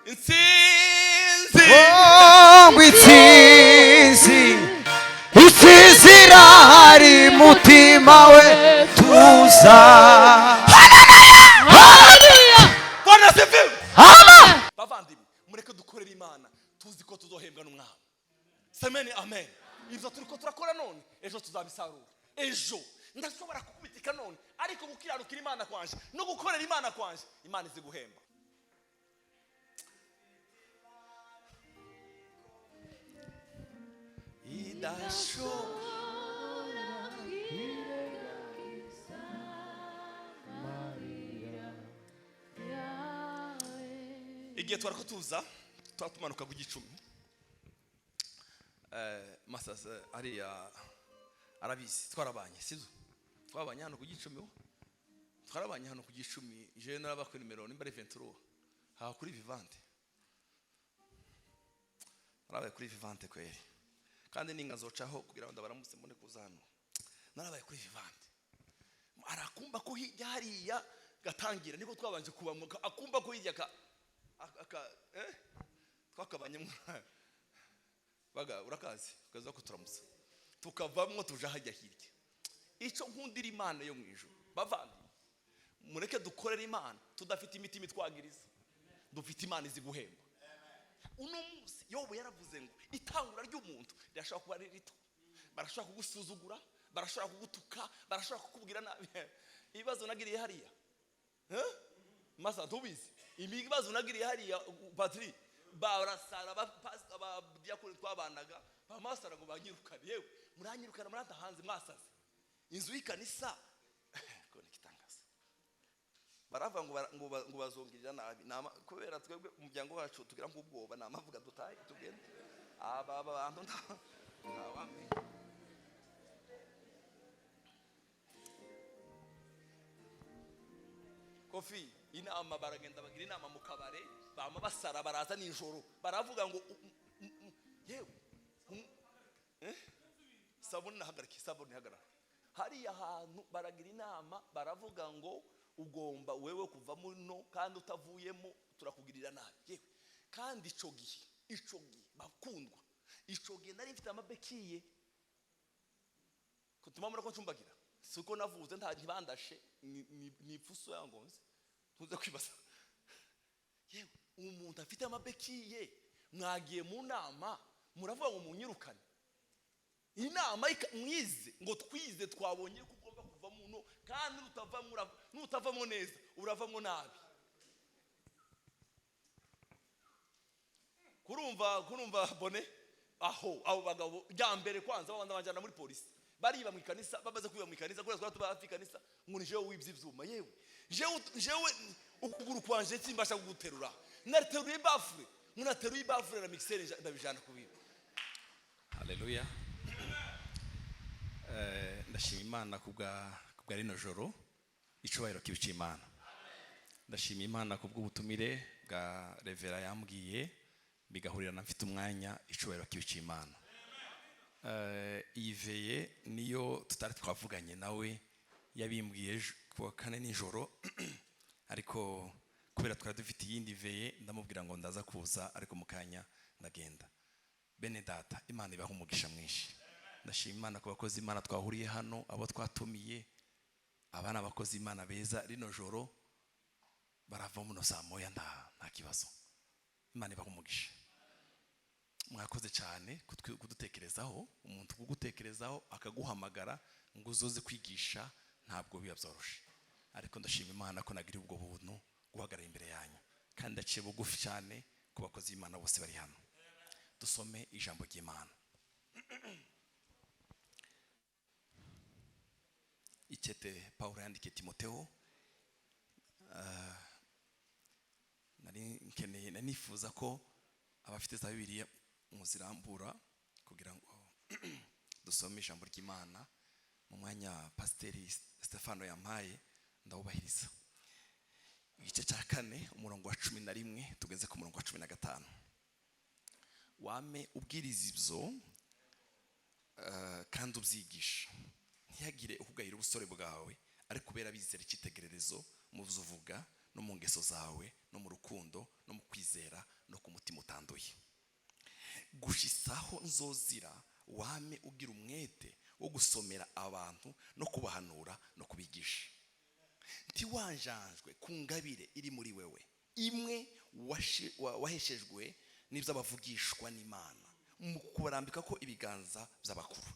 Intsinzi. Oh, ngo intsinzi, intsinzi irahari, mutima we tuza. Hallelujah. Bwana asifiwe. Amen. Bavandimwe, mureke dukorere Imana tuzi ko tuzohembwa n'Umwami. Semeni amen. Ibyo turi ko turakora none, ejo tuzabisarura. Ejo ndashobora kukubitika none, ariko gukiranukira Imana kwanje no gukorera Imana kwanje, Imana izi guhemba. Idashobora. Igihe twari ko tuza, tuba tumanuka ku Gicumi, Masasa ariya arabizi, twarabanye, sibyo? Twabanye hano ku Gicumi ho. Twarabanye hano ku Gicumi. Jewe naraba kuri nimero nimba ari 23, aha kuri Vivante. Narabaye kuri Vivante kweri, kandi ninga nzocaho kugira ngo ndabaramutse mbone kuza hano. Narabaye kuri Vivante, arakumba ko hirya hariya gatangira niko twabanje kubamwo, akumba ko hirya ka aka twakabanyemo baga urakazi ukaza kuturamutsa, tukavamwo tuja hajya hirya. Icyo nkundira Imana yo mu ijuru, bavandimwe, mureke dukorere Imana tudafite imitima itwagiriza, dufite Imana izi guhemba. Uno munsi Yobu yaravuze ngo itangura ry'umuntu rirashobora kuba ari rito, barashobora kugusuzugura, barashobora kugutuka, barashobora kukubwira nabi. Ibibazo nagiriye hariya, eh? Masa ntubizi ibibazo nagiriye hariya, Patri barasara, abadiyakoni twabanaga bamasara ngo banyirukane. Yewe, muranyirukana, muranta hanze, mwasaze inzu y'ikanisa ko ni igitangaza. Baravuga ngo ngo bazongirira nabi. Kubera twebwe umuryango wacu tugira nk'ubwoba, ni amavuga dutahe tugende. Aba bantu ntawamenya. Kofi inama, baragenda bagira inama mu kabare, bama basara, baraza nijoro baravuga ngo yewe, sabuni nahagarike, sabuni hagarara hariya hantu. Baragira inama, baravuga ngo ugomba wewe kuva muno, kandi utavuyemo turakugirira nabi. Yewe, kandi ico gihe, ico gihe bakundwa, ico gihe nari mfite amabekiye kutuma muri ko ncumbagira, siko navuze nta ntibandashe, ni ipfuso yangonze ntuze kwibaza. Yewe, umuntu afite amabekiye, mwagiye mu nama muravuga ngo munyirukane. Inama mwize ngo twize, twabonye ko ugomba kuva muno, kandi nutavamo neza uravamo nabi. Kurumva bone aho abo bagabo rya mbere kwanza babanza banjyana muri polisi, bariba mu ikanisa, bamaze kwiba mu ikanisa kubera twari tuba hafi ikanisa, ngo ni jewe wibye ivyuma. Yewe, jewe ukuguru kwanje simbasha kuguterura, nateruye ibafure, munateruye ibafure na mixer ndabijana kubiba. Haleluya. Ndashima Imana kubwa rino joro, icubahiro kibe c'Imana. Ndashima Imana kubw'ubutumire bwa Revera yambwiye bigahurirana mfite umwanya, icubahiro kibe c'Imana. Iyi veye niyo tutari twavuganye nawe, yabimbwiye ejo kuwa kane nijoro, ariko kubera twari dufite iyindi veye ndamubwira ngo ndaza kuza, ariko mu kanya ndagenda. Bene data, Imana ibaha umugisha mwinshi. Ndashima Imana ku bakozi Imana twahuriye hano, abo twatumiye, aba ni abakozi Imana beza. Rino joro barava muno saa moya, nta kibazo. Imana ibaha umugisha. Mwakoze cyane kudutekerezaho. Umuntu kugutekerezaho akaguhamagara ngo uzoze kwigisha ntabwo biba byoroshe, ariko ndashima Imana ko nagira ubwo buntu guhagarara imbere yanyu, kandi ndaciye bugufi cyane ku bakozi b'Imana bose bari hano. Dusome ijambo ry'Imana. Ikete Paulo yandikiye Timoteo. Nari nkeneye, nari nifuza ko abafite za Bibiliya muzirambura kugira ngo dusome ijambo ry'Imana mu mwanya Pasiteri Stefano yampaye, ndawubahiriza. Igice cya 4 umurongo wa 11 tugeze ku murongo wa 15. Wame ubwiriza ibyo, kandi ubyigisha, ntihagire ukugayira ubusore bwawe, ariko kubera bizera icyitegererezo mu byo uvuga no mu ngeso zawe no mu rukundo no mu kwizera butanduye. Gushisaho nzozira, wame ugira umwete wo gusomera abantu no kubahanura no kubigisha. Ntiwanjanjwe ku ngabire iri muri wewe, imwe waheshejwe n'iby'abavugishwa n'Imana mu kubarambika ko ibiganza by'abakuru.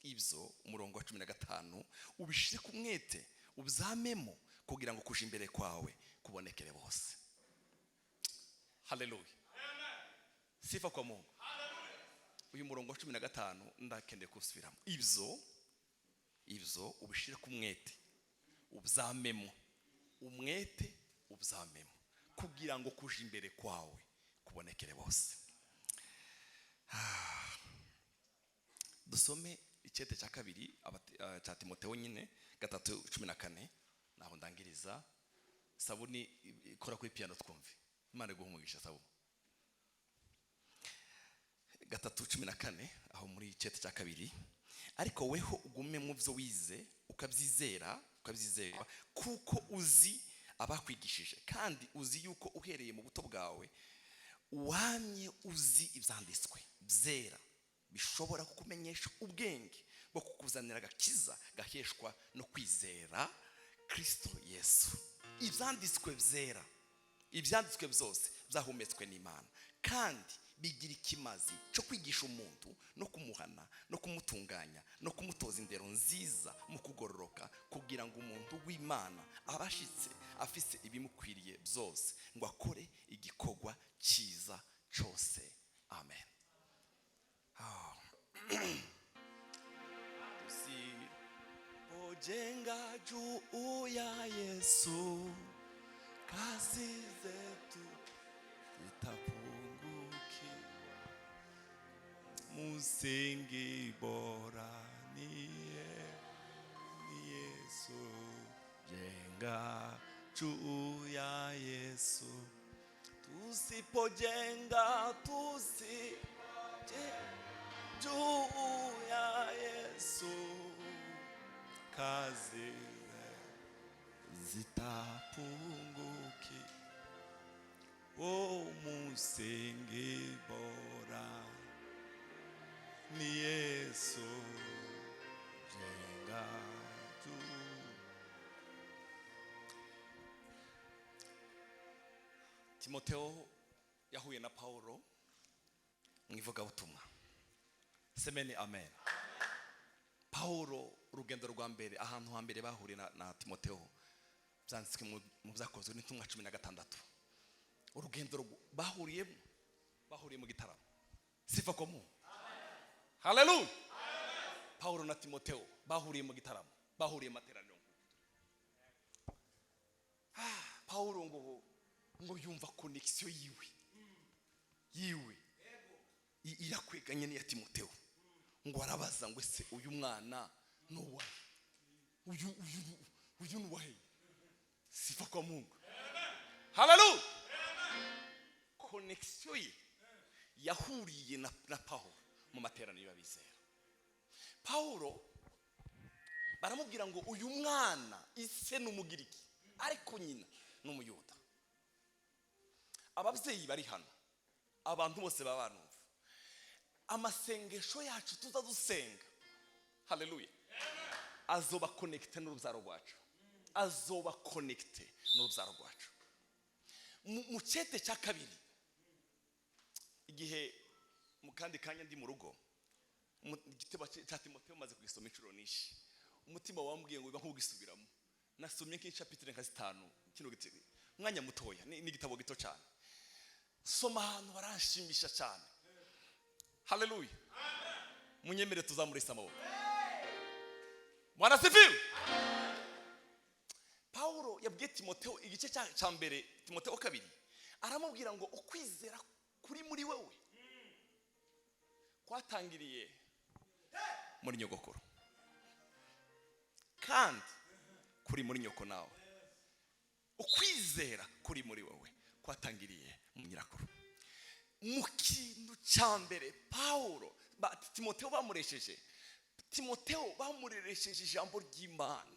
Ibyo, umurongo wa 15, ubishyire ku mwete, ubyamemo, kugira ngo kuja imbere kwawe kubonekere bose. Haleluya, sifa kwa Mungu. Uyu murongo wa 15 ndakeneye kuwusubiramo. Ibyo ubishyire ku mwete, ubyamemo umwete, ubyamemo kugira ngo kuja imbere kwawe kubonekere bose. Dusome icyete cya kabiri cya Timoteyo nyine, 3:14, naho ndangiriza. Sabuni ikora kuri piano, twumve. Imana iguhe umugisha. Sabuni, 3:14, aho muri icyete cya kabiri. Ariko weho ugume mu byo wize, ukabyizera, kuko uzi abakwigishije, kandi uzi yuko uhereye mu buto bwawe wamye uzi ibyanditswe byera, bishobora kukumenyesha ubwenge bwo kukuzanira agakiza gaheshwa no kwizera Kristo Yesu. Ibyanditswe byera, ibyanditswe byose byahumetswe n'Imana, kandi bigira ikimazi cyo kwigisha umuntu, no kumuhana, no kumutunganya, no kumutoza indero nziza mu kugororoka, kugira ngo umuntu w'Imana abashitse, afise ibimukwiriye byose, ngo akore igikorwa cyiza cyose. Amen. Tusipojenga juu ya Yesu, kazi zetu zitapungukiwa. Msingi bora ni Yesu, jenga juu ya Yesu. Tusipojenga, tusipojenga juu ya Yesu, kazi zitapunguki. O msingi bora ni Yesu, jenga juu. Timoteo yahuye na Paulo mu ivugabutumwa. Semeni amen. Paulo, urugendo rwa mbere, ahantu hambere bahuriye na Timoteo, byanditswe mu Byakozwe n'Intumwa 16. Urugendo bahuriyemo, bahuriye mu gitaramo. Sifa kwa Mungu, haleluya. Paulo na Timoteo bahuriye mu gitaramo, bahuriye mu materaniro. Paulo ngo yumva connexion yiwe irakweganye n'iya Timoteo. Ngo arabaza ngo: "Ese uyu mwana ni uwahe? Uyu ni uwahe?" Sifa kwa Mungu, haleluya. Connexion ye yahuriye na Paulo mu materaniro y'abizera. Paulo baramubwira ngo uyu mwana ise ni Umugiriki, ariko nyina ni Umuyuda. Ababyeyi bari hano, abantu bose baba banumva, amasengesho yacu tuza dusenga, haleluya, azoba connecté n'urubyaro rwacu, azoba connecté n'urubyaro rwacu. Mu cyete cya kabiri, igihe mu kandi kanya ndi mu rugo, igitabo cya Timoteyo maze kugisoma inshuro nyinshi, umutima wambwiye ngo biba nk'ugisubiramo. Nasomye nk'ichapitre nka zitanu kino gitabo, umwanya mutoya. Ni igitabo gito cyane. Soma ahantu baranshimisha cyane. Haleluya, munyemere tuzamurese amaboko. Bwana sifiwe. Paulo yabwiye Timoteo, igice cya mbere, Timoteo kabiri, aramubwira ngo ukwizera kuri muri wewe kwatangiriye muri nyogokuru, kandi kuri muri nyoko. Nawe ukwizera kuri muri wowe kwatangiriye mu nyirakuru. Mu kintu cya mbere Paulo Timoteo bamuresheje, Timoteo bamureresheje ijambo ry'Imana.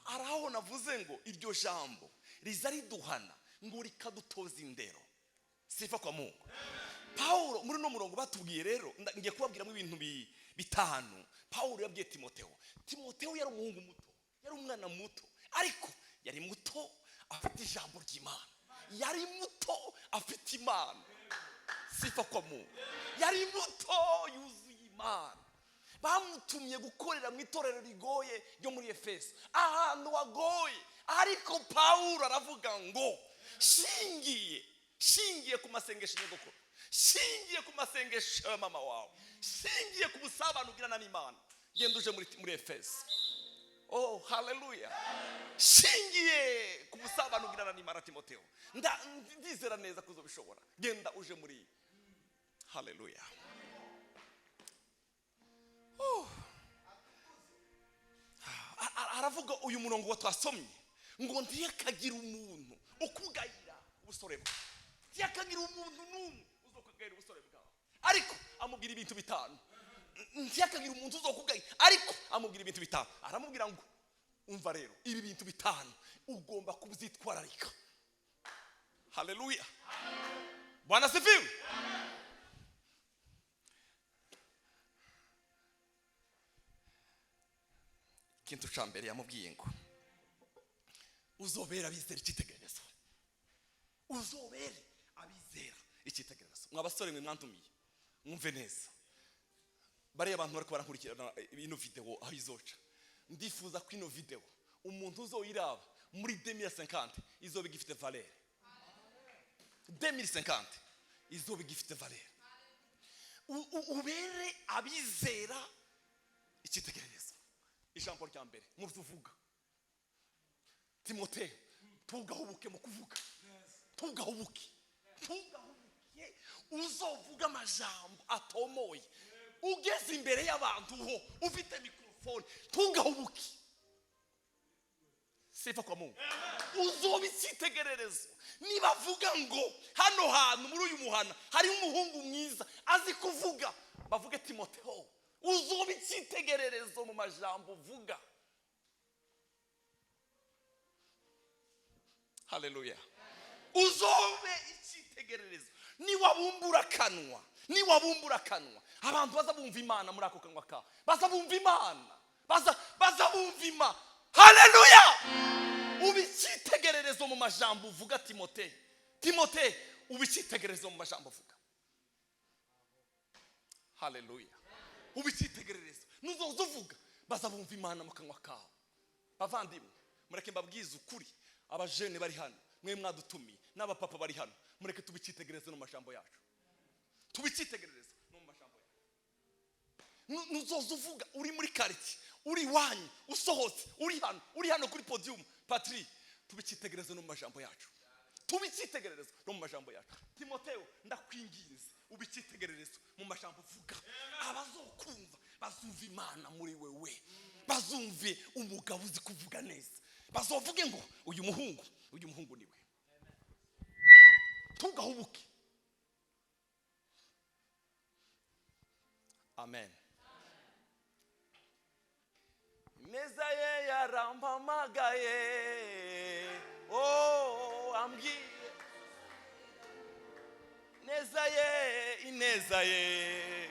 Hari aho navuze ngo iryo jambo riza riduhana, ngo rikadutoza indero. Sifa kwa Mungu. Pawulo muri uno murongo batubwiye rero, ngiye kubabwiramo ibintu bitanu Pawulo yabwiye Timoteo. Timoteo yari umuhungu muto, yari umwana muto, ariko yari muto afite ijambo ry'Imana, yari muto afite Imana. Sifa kwa Mungu. Yari muto yuzuye Imana. Bamutumye gukorera mu itorero rigoye ryo muri Efeso, ahantu hagoye, ariko Pawulo aravuga ngo shingiye ku masengesho nyogokuru, shingiye ku masengesho ya mama wawe, shingiye ku busabane ugirana n'Imana, genda uje muri Efeso. Oh, haleluya! Shingiye ku busabane ugirana n'Imana, Timoteo, ndizera neza ko uzobishobora, genda uje muri, haleluya. Oh. Aravuga uyu murongo wa twasomye ngo ntiyakagira umuntu ukugayira ubusore bwawe, ntiyakagira umuntu n'umwe uzokugayira ubusore bwawe, ariko amubwira ibintu bitanu. Ntiyakagira umuntu uzokugayira, ariko amubwira ibintu bitanu. Aramubwira ngo umva rero, ibi bintu bitanu ugomba kubyitwararika. Haleluya, Bwana sifiwe. Ikintu cya mbere yamubwiye ngo uzobere abizera icyitegererezo, uzobere abizera icyitegererezo. Mwa basore mwe mwantumiye, mwumve neza, bariya abantu bariko barankurikirana ino video aho izoca, ndifuza ko ino video umuntu uzoyiraba muri 2050 izoba igifite valeur. 2050 izoba igifite valeur. Ubere abizera icyitegererezo. Ijambo rya mbere mu byo uvuga, Timote, ntugahubuke mu kuvuga, ntugahubuke, ntugahubuke, uzovuga amajambo atomoye. Ugeze imbere y'abantu ho ufite mikrofone, ntugahubuke. Sifa kwa Mungu. Uzoba icyitegererezo. Nibavuga ngo hano hantu muri uyu muhana hari umuhungu mwiza azi kuvuga, bavuge Timoteo. Uzoba icyitegererezo mu majambo uvuga. Haleluya. Uzobe icyitegererezo. Niwabumbura akanwa, niwabumbura akanwa, abantu baza bumva Imana muri ako kanwa kawe, baza bumva Imana, baza bumva Imana. Haleluya. Uba icyitegererezo mu majambo uvuga, Timote. Timote, uba icyitegererezo mu majambo uvuga. Haleluya. Uba icyitegererezo. Nuzoza uvuga, baza bumva Imana mu kanwa kawe. Bavandimwe, mureke mbabwize ukuri, abajene bari hano, mwe mwadutumiye, n'abapapa bari hano, mureke tube icyitegererezo no mu majambo yacu. Tube icyitegererezo no mu majambo yacu. Nuzoza uvuga uri muri quartier, uri iwanyu, usohotse, uri hano, uri hano kuri podium, Patri, tube icyitegererezo no mu majambo yacu. Tube icyitegererezo no mu majambo yacu. Timoteo, ndakwinginze, ube icyitegererezo mu majambo uvuga. Abazokumva bazumva Imana muri wewe, bazumve umugabo uzi kuvuga neza, bazovuge ngo uyu muhungu, uyu muhungu niwe. Tugahubuke. Amen. Meza ye yarampamagaye, oh, ambwiye neza ye, ineza ye.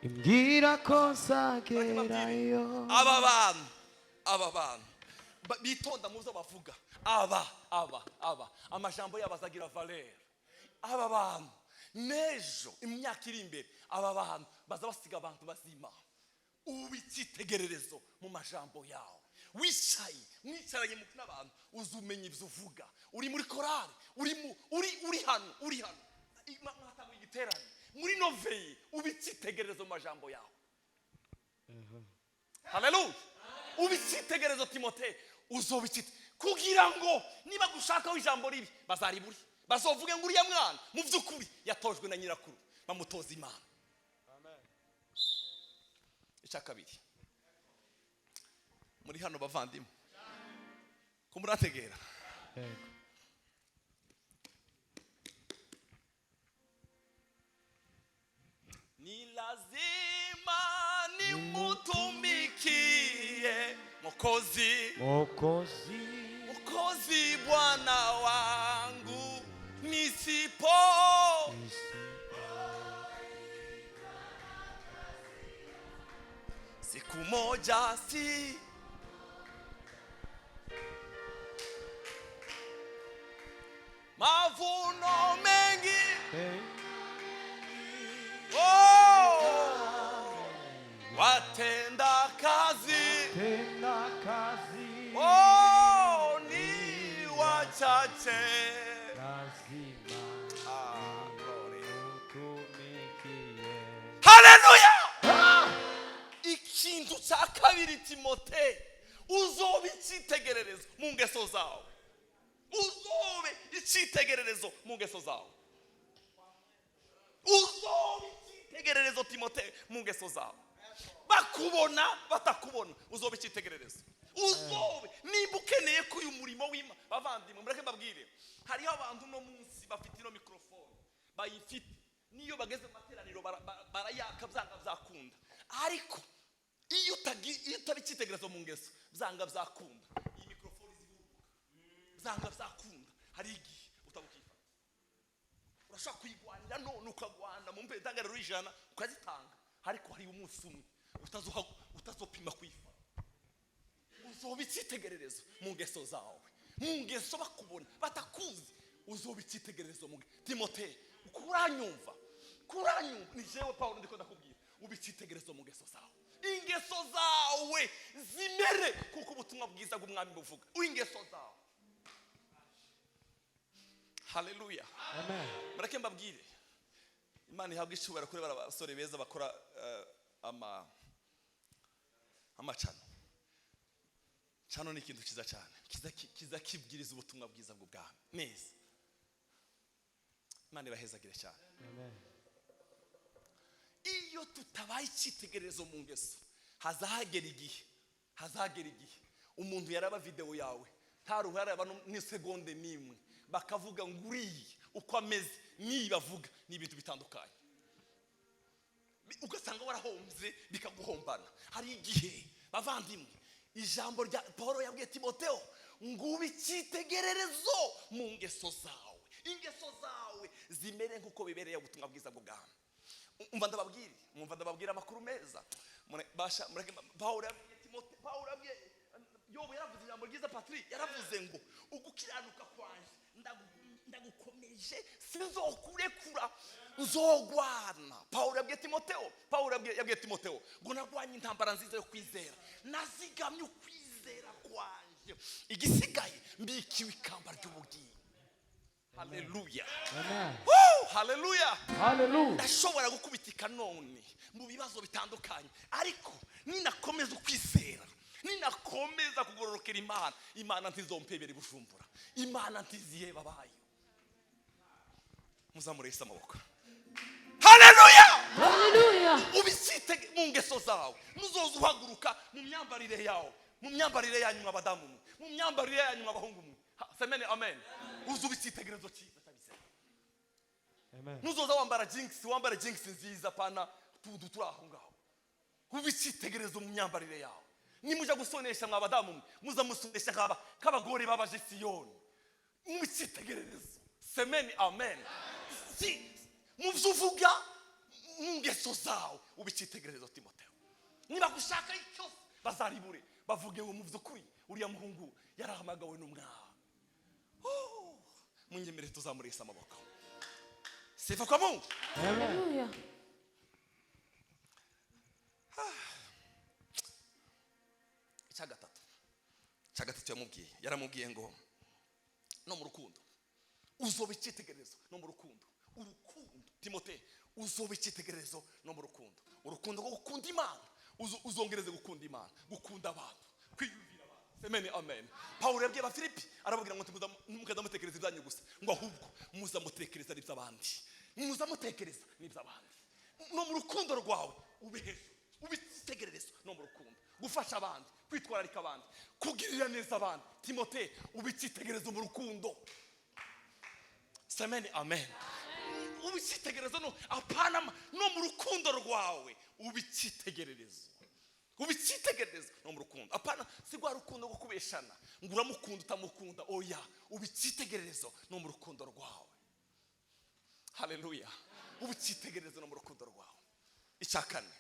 Imbwira ko nzagerayo. Aba bantu, aba bantu bitonda mu byo bavuga, aba, aba, aba amajambo yabo azagira valeur. Aba bantu n'ejo imyaka iri imbere, aba bantu baza basiga abantu bazima. Uba icyitegererezo mu majambo yawe. Wicaye, mwicaranye n'abantu, uzumenya ibyo uvuga. Uri muri korali, uri hano, uri hano. Mwatanga igiterane muri noveye, uba icyitegererezo mu majambo yawe. Haleluya. Uba icyitegererezo Timote, uzoba icyitegererezo kugira ngo niba gushakaho ijambo ribi bazariburi, bazovuge ngo uriya mwana mu by'ukuri yatojwe na nyirakuru, bamutoza Imana. Amen. Icya kabiri, muri hano bavandimwe, ko murategera? Yego. Ni lazima nimutumikie Mwokozi. Mwokozi, Mwokozi, Mwokozi Bwana wangu, nisipo siku moja si mavuno mengi, oh, watenda kazi, tenda kazi, oh, ni wachache. Lazima Ah, glory. utumikie. Haleluya! Ikintu cya kabiri, Timote, uzobe icyitegererezo mu ngeso zawe. Uzobe icyitegererezo mu ngeso zawe. Uzobe icyitegererezo, Timote, mu ngeso zawe. Bakubona, batakubona, uzobe icyitegererezo. Uzobe niba ukeneye ko uyu murimo w'Imana, bavandimwe, mureke mbabwire, hariho abantu uno munsi bafite ino mikorofone, bayifite, niyo bageze mu materaniro barayaka byanga byakunda. Ariko iyo utaba icyitegererezo mu ngeso, byanga byakunda iyi mikorofone iziguruka, byanga byakunda hari igihe utaba ukifata. Urashobora kuyigwanira none, ukagwana mu mpedangariro 100 ukazitanga, ariko hari umunsi umwe utazopima kuyifata. Uzoba icyitegererezo mu ngeso zawe, mu ngeso, bakubona, batakuzi, uzoba icyitegererezo mu Timote, kuranyumva, kuranyumva, ni jewe Pawulo ndiko ndakubwira, uba icyitegererezo mu ngeso zawe. Ingeso zawe zimere kuko ubutumwa bwiza bw'umwami buvuga ingeso zawe. Haleluya! Amen. Mureke mbabwire, Imana ihabwa icyubahiro kuri bariya basore beza bakora amacano. Cano ni ikintu cyiza cyane, kiza kibwiriza ubutumwa bwiza bw'ubwami neza. Imana ibahezagire cyane. Amen. Iyo tutabaye icyitegererezo mu ngeso, hazagera igihe umuntu yaraba videwo yawe, ntaruhu yaraba n'isegonde n'imwe, bakavuga ngo uriye uko ameze n'iyi bavuga ni ibintu bitandukanye. Ugasanga warahombye, bikaguhombana. Hari igihe, bavandimwe, ijambo rya Paul yabwiye Timoteo ngo ube icyitegererezo mu ngeso zawe, ingeso zawe zimere nk'uko bibereye ubutumwa bwiza bw'ubwami. Umva ndababwire, mwumva ndababwira amakuru meza. Basha mureke. Pawulo yabwiye Timote, Pawulo yabwiye Yobu, yaravuze ijambo ryiza. Patrick yaravuze ngo ugukiranuka kwanje ndagukomeje, sinzokurekura, nzogwana. Pawulo yabwiye Timoteo, Pawulo yabwiye Timoteo ngo narwanye intambara nziza yo kwizera, nazigamye ukwizera kwanje, igisigaye mbikiwe ikamba ry'ubugingo. Haleluya! Amen. Woo! Haleluya! Hallelujah. Ndashobora gukubitika none mu bibazo bitandukanye, ariko ninakomeza ukwizera, ninakomeza kugororokera Imana, Imana ntizompebera i Bujumbura, Imana ntiziheba abayo. Muzamure Yesu amaboko. Haleluya! Hallelujah. Ubisite mu ngeso zawe. Muzoza uhaguruka mu myambarire yawe, mu myambarire yanyu abadamu mwe, mu myambarire yanyu abahungu mwe. Semene amen. Uza uba icyitegererezo cyiza cy'abizera. Amen. Nuzoza wambara jeans, wambara jeans nziza, pana tuntu turi aho ngaho. Uba icyitegererezo mu myambarire yawe. Nimuja gusonesha mwa badamu mwe, muza musonesha nk'aba k'abagore babaje Siyoni mu icyitegererezo. Semeni amen. Si mu byo uvuga, mu ngeso zawe, uba icyitegererezo. Timoteo, niba gushaka cyose bazaribure, bavuge ngo mu by'ukuri uriya muhungu yarahamagawe n'umwami. Oh, munyemerere tuzamurese amaboko. Sifa kwa Mungu! Amen. Hallelujah. Icya gatatu yamubwiye, yaramubwiye ngo no mu rukundo uzoba icyitegererezo. No mu rukundo, urukundo, Timote, uzoba icyitegererezo no mu rukundo, urukundo rwo gukunda Imana. Uzongereze gukunda Imana, gukunda abantu, kwiyumvira abantu. Amen, amen. Pawulo yabwiye Abafilipi, arababwira ngo ntimukaza mutekereza ibyanyu gusa, ngo ahubwo muza mutekereza n'iby'abandi, muza mutekereza n'iby'abandi. No mu rukundo rwawe ube hejuru, ube icyitegererezo no mu rukundo, gufasha abandi, kwitwararika abandi, kugirira neza abandi. Timote, ube icyitegererezo mu rukundo. Semeni amen. Ube icyitegererezo no apana no mu rukundo rwawe, ube icyitegererezo. Uba icyitegererezo no mu rukundo. Apana si rwa rukundo rwo kubeshana ngo uramukunda utamukunda, oya. Uba icyitegererezo no mu rukundo rwawe. Haleluya! Uba icyitegererezo no mu rukundo rwawe. Icya kane,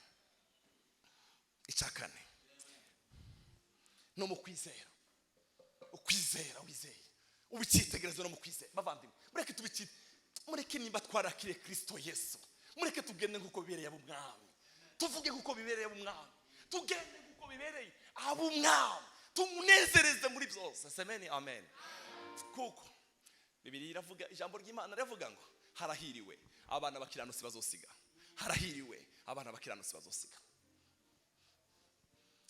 icya kane, no mu kwizera. Ukwizera wizeye, uba icyitegererezo no mu kwizera. Bavandimwe, mureke tubikire, mureke nimba twarakiriye Kirisito Yesu, mureke tugende nk'uko bibereye ab'umwami, tuvuge nk'uko bibereye ab'umwami, tugende nk'uko bibereye ab'umwami, tumunezereze muri byose. Semeni amen. Kuko Bibiliya iravuga, ijambo ry'Imana riravuga ngo harahiriwe abana bakiranutsi bazosiga, harahiriwe abana bakiranutsi bazosiga.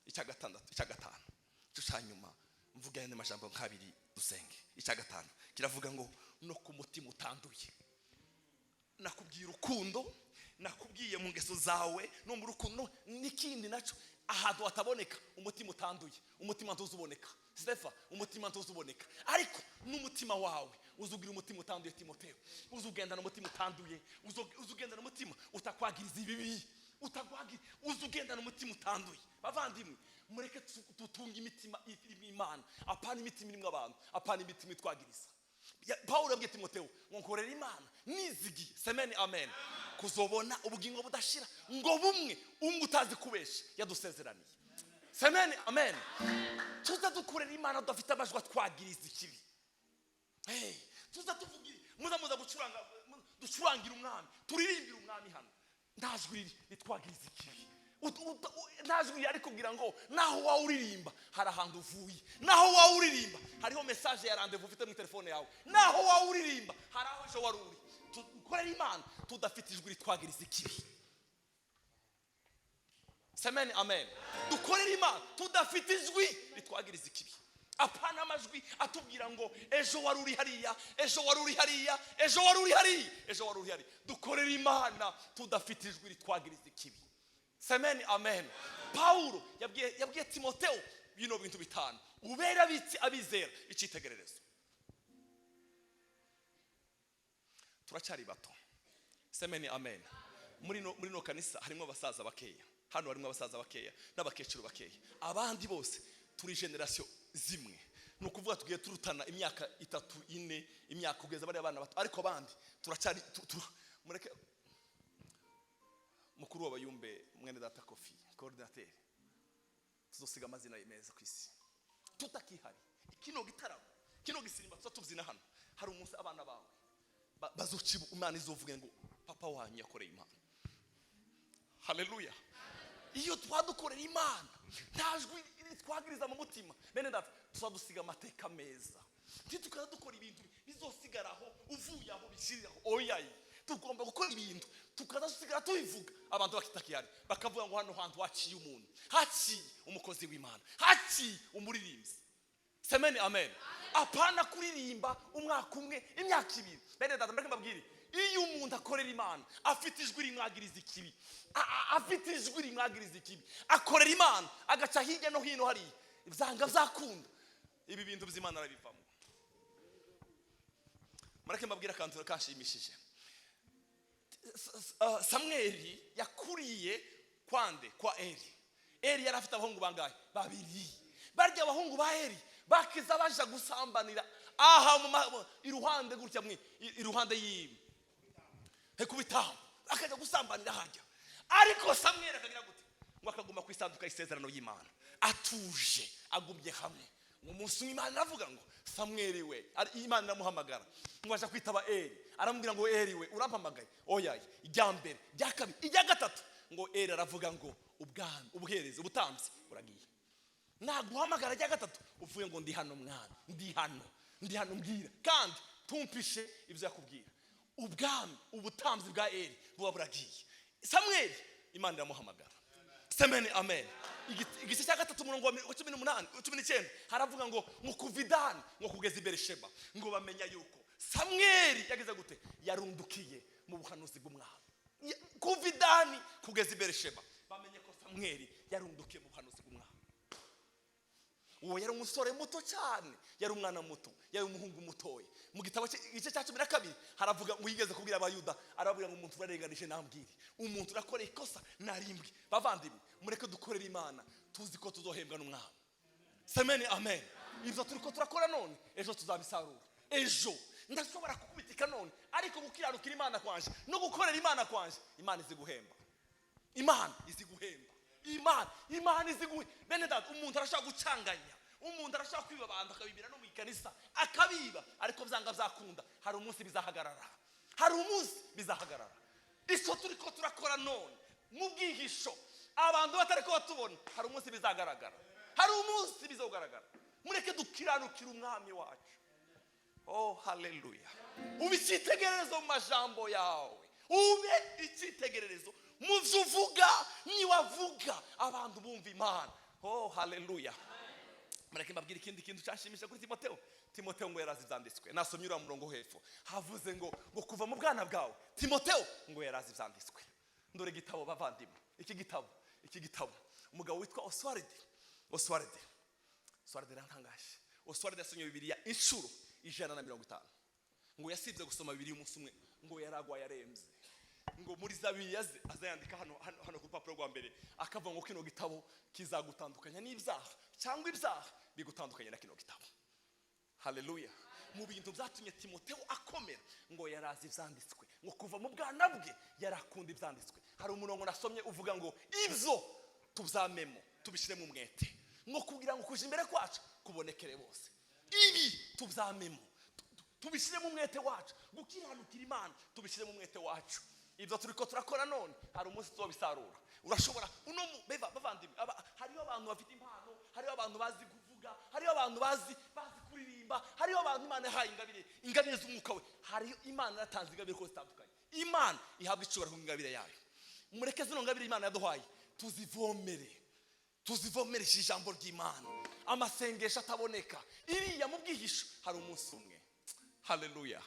Icya gatandatu, icya gatanu, icyo cya nyuma, mvuga ayandi majambo nk'abiri dusenge. Icya gatanu kiravuga ngo no ku mutima utanduye. Nakubwiye urukundo, nakubwiye mu ngeso zawe no mu rukundo. N'ikindi nacyo, ahantu hataboneka umutima utanduye, umutima ntuzuboneka. Stefa, umutima ntuzuboneka. Ariko n'umutima wawe uzugira umutima utanduye. Timoteo, uzugendana umutima utanduye, uzugendana umutima utakwagiriza ibibi, utagwagira, uzugendana umutima utanduye. Bavandimwe, mureke dutunge imitima irimo Imana, apana imitima irimo abantu, apana imitima itwagiriza. Pawulo yabwiye Timoteo ngo nkorera Imana nizigiye, semeni amen, kuzobona ubugingo budashira, ngo bumwe umwe utazi kubesha yadusezeraniye. Semeni amen. Tuza dukorera Imana tudafite amajwi atwagiriza ikibi. Hey, tuza tuvugira, muza muza gucuranga, ducurangira umwami, turirimbira umwami hano, nta jwi riri ritwagiriza ikibi. Nta jwi riri kubwira ngo naho waba uririmba hari ahantu uvuye, naho waba uririmba hariho message ya rendez-vous ufite muri telefone yawe, naho waba uririmba hari aho ejo wari uri. Dukorere Imana tudafite ijwi ritwagiriza ikibi. Semeni amen. Dukorere Imana tudafite ijwi ritwagiriza ikibi, apana amajwi atubwira ngo ejo wari uri hariya, ejo wari uri hariya, ejo wari uri hariya, ejo wari uri hariya. Dukorere Imana tudafite ijwi ritwagiriza ikibi. Semeni amen. Pawulo yabwiye Timoteo bino bintu bitanu: ubere abizera icyitegererezo. Turacyari bato. Semeni amen. Muri no kanisa harimo abasaza bakeya, hano harimo abasaza bakeya n'abakecuru bakeya, abandi bose turi generation zimwe. Ni ukuvuga tugiye turutana imyaka 3, 4, imyaka kugeza bariya bana bato, ariko abandi turacyari mureke mukuru w'abayumbe mwene data Kofi coordinateur, tuzosiga amazina ye meza ku isi tutakihari. Kino gitaramo, kino gisimba tuza tubyina hano, hari umunsi abana bawe bazoca Imana izovuge ngo papa wanyu yakoreye Imana. Haleluya! Iyo twadukorera Imana nta jwi twagiriza mu mutima, bene data, tuzadusiga amateka meza. Ntitukaza dukora ibintu bizosigaraho uvuye aho bishiriraho, oyaye. Tugomba gukora ibintu tukazasigara tubivuga, abantu bakitakihari bakavuga ngo hano hantu haciye umuntu, haciye umukozi w'Imana, haciye umuririmbyi. Semeni amen. Apana kuririmba umwaka umwe, imyaka ibiri. Bene data, mbere mbabwire, iyo umuntu akorera Imana afite ijwi rimwagiriza ikibi, afite ijwi rimwagiriza ikibi, akorera Imana agaca hirya no hino hariya, byanga byakunda ibi bintu by'Imana arabivamo. Mureke mbabwire akantu kanshimishije. Samweli yakuriye kwande? Kwa Eli. Eli yari afite abahungu bangahe? Babiri. Barya abahungu ba Eli bakiza baja gusambanira aha iruhande gutya mwe, iruhande yiwe hekubitaho, akajya gusambanira hajya. Ariko Samweli akagira gute? Ngo akaguma ku isanduka y'isezerano y'Imana atuje, agumye hamwe. Ngo umunsi umwe Imana iravuga ngo Samweli we, Imana iramuhamagara ngo aja kwitaba Eli, aramubwira ngo Eli we, urampamagaye? Oya. Ijya mbere, ijya kabiri, ijya gatatu, ngo Eli aravuga ngo ubwami, ubuherezi, ubutambyi buragiye. Naguhamagara rya gatatu uvuye ngo ndi hano mwana, ndi hano, ndi hano, mbwira. Kandi tumpishe ibyo yakubwira. Ubwami, ubutambyi bwa Eli buba buragiye. Samweli Imana iramuhamagara. Semeni amen. Igice cya gatatu, umurongo wa 18, 19, haravuga ngo kuva i Dani ngo kugeza i Berisheba ngo bamenya yuko Samweli yagize gute? Yarundukiye mu buhanuzi bw'umwami. Kuva i Dani kugeza i Berisheba bamenye ko Samweli yarundukiye mu buhanuzi bw'umwami. Uwo yari umusore muto cyane, yari umwana muto, yari umuhungu mutoya. Mu gitabo igice cya 12 haravuga ngo yigeze kubwira Abayuda, arababwira ngo umuntu urarenganije nambwire, umuntu urakora ikosa narimbwe. Bavandimwe, mureke dukorere Imana Tuzi ko tuzohembwa n'Umwami. Semeni amen. Ibyo turi ko turakora none, ejo tuzabisarura. Ejo ndashobora kukubitika none, ariko gukiranukira Imana kwanje no gukorera Imana kwanje, Imana izi guhemba. Imana izi guhemba. Imana izi guhemba. Bene data, umuntu arashobora gucanganya, umuntu arashobora kwiba abantu, akabibira no mu ikanisa akabiba, ariko byanga byakunda hari umunsi bizahagarara, hari umunsi bizahagarara. Icyo turi ko turakora none mu bwihisho, abantu batari ko batubona, hari umunsi bizagaragara, hari umunsi bizogaragara. Mureke dukiranukire Umwami wacu. Oh, haleluya! Ube icyitegererezo mu majambo yawe, ube icyitegererezo mu byo uvuga. Niwavuga, abantu bumva Imana. Oh, haleluya! Mureke mbabwire ikindi kintu cyashimisha kuri Timoteo. Timoteo ngo yarazi ibyanditswe. Nasomye uriya murongo hepfo, havuze ngo kuva mu bwana bwawe Timoteo ngo yarazi ibyanditswe. Ndore igitabo, bavandimwe, iki gitabo, umugabo witwa Oswald. Oswald yarantangaje. Oswald yasomye Bibiliya inshuro 150. Ngo yasibye gusoma Bibiliya umunsi umwe, ngo yaragwaye arembye. Ngo muri za Bibiliya ze azayandika hano ku rupapuro rwa mbere, akavuga ngo kino gitabo kizagutandukanya n'ibyaha, cyangwa ibyaha bigutandukanye na kino gitabo. Haleluya! Mu bintu byatumye Timoteo akomera, ngo yarazi ibyanditswe, ngo kuva mu bwana bwe yarakunda ibyanditswe. Hari umurongo nasomye uvuga ngo ibyo tubyamemo, tubishyiremo umwete, ngo kugira ngo kuja imbere kwacu kubonekere bose. Ibi tubyamemo, tubishyiremo umwete wacu, gukiranukira Imana tubishyiremo umwete wacu. Ibyo turi ko turakora none, hari umunsi tuzobisarura. Urashobora uno beva bavandimwe, hariho abantu bafite impano, hariho abantu bazi kuvuga, hariho abantu bazi kuririmba, hariho abantu Imana yahaye ingabire, ingabire z'Umwuka we. Hariho Imana yatanze ingabire ko zitandukanye. Imana ihabwa icyubahiro ku ingabire yayo. Mureke zino ngabire Imana yaduhaye tuzivomere, tuzivomereshe ijambo ry'Imana, amasengesho ataboneka iriya mu bwihisho. Hari umunsi umwe, haleluya,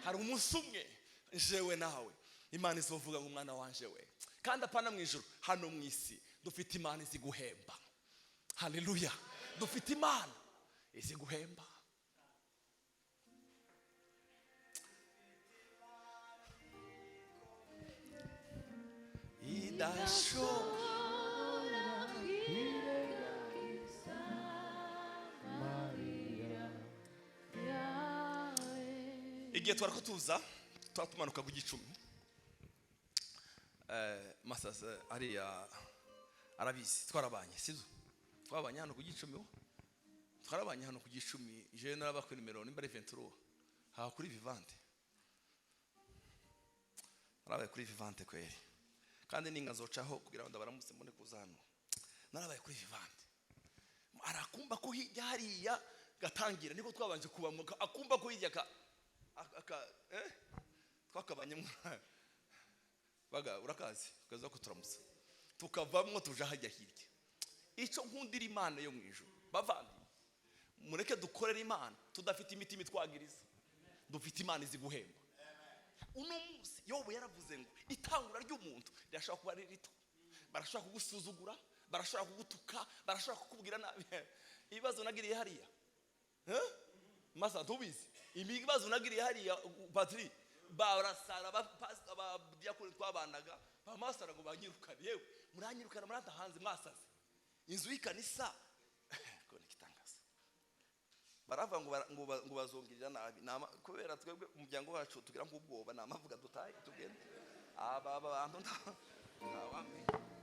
hari umunsi umwe jewe nawe Imana izovuga ngo umwana wanje we. Kandi apana mu ijuru, hano mu isi dufite Imana izi guhemba. Haleluya! Dufite Imana izi guhemba. Idashobora kwirengagiza Mariya yawe. Igihe twari ko tuza, tuba tumanuka ku Gicumi, Masasa ariya arabizi, twarabanye, sibyo? Twabanye hano ku Gicumi wo, twarabanye hano ku Gicumi. Jewe naraba kuri nimero nimba ari 23, aha kuri Vivante. Narabaye kuri Vivante kweri, kandi ninga nzocaho kugira ngo ndabaramutse mbone kuza hano. Narabaye kuri Vivante, arakumba ko hirya hariya gatangira, niko twabanje kubamo. Akumba ko hirya ka twakabanyemo baga, urakazi ukaza kuturamutsa, tukavamwo tuja hajya hirya. Icyo nkundira Imana yo mu ijuru, bavandi, mureke dukorere Imana tudafite imitima itwagiriza. Dufite Imana izi guhemba. Uno munsi Yobu yaravuze ngo itangura ry'umuntu rirashobora kuba ari rito. Barashobora kugusuzugura, barashobora kugutuka, barashobora kukubwira nabi. Ibibazo nagiriye hariya, Eh? Masa, ntubizi ibibazo nagiriye hariya, Patri? Barasara abadiyakoni twabanaga, bamasara ngo banyirukane. Yewe, muranyirukana, muranta hanze, mwasaze inzu y'ikanisa ko ni igitangaza. Baravuga ngo bazongirira nabi. Kubera twebwe umuryango wacu tugira nk'ubwoba, ni amavuga dutahe tugende, aba bantu ntawamenya.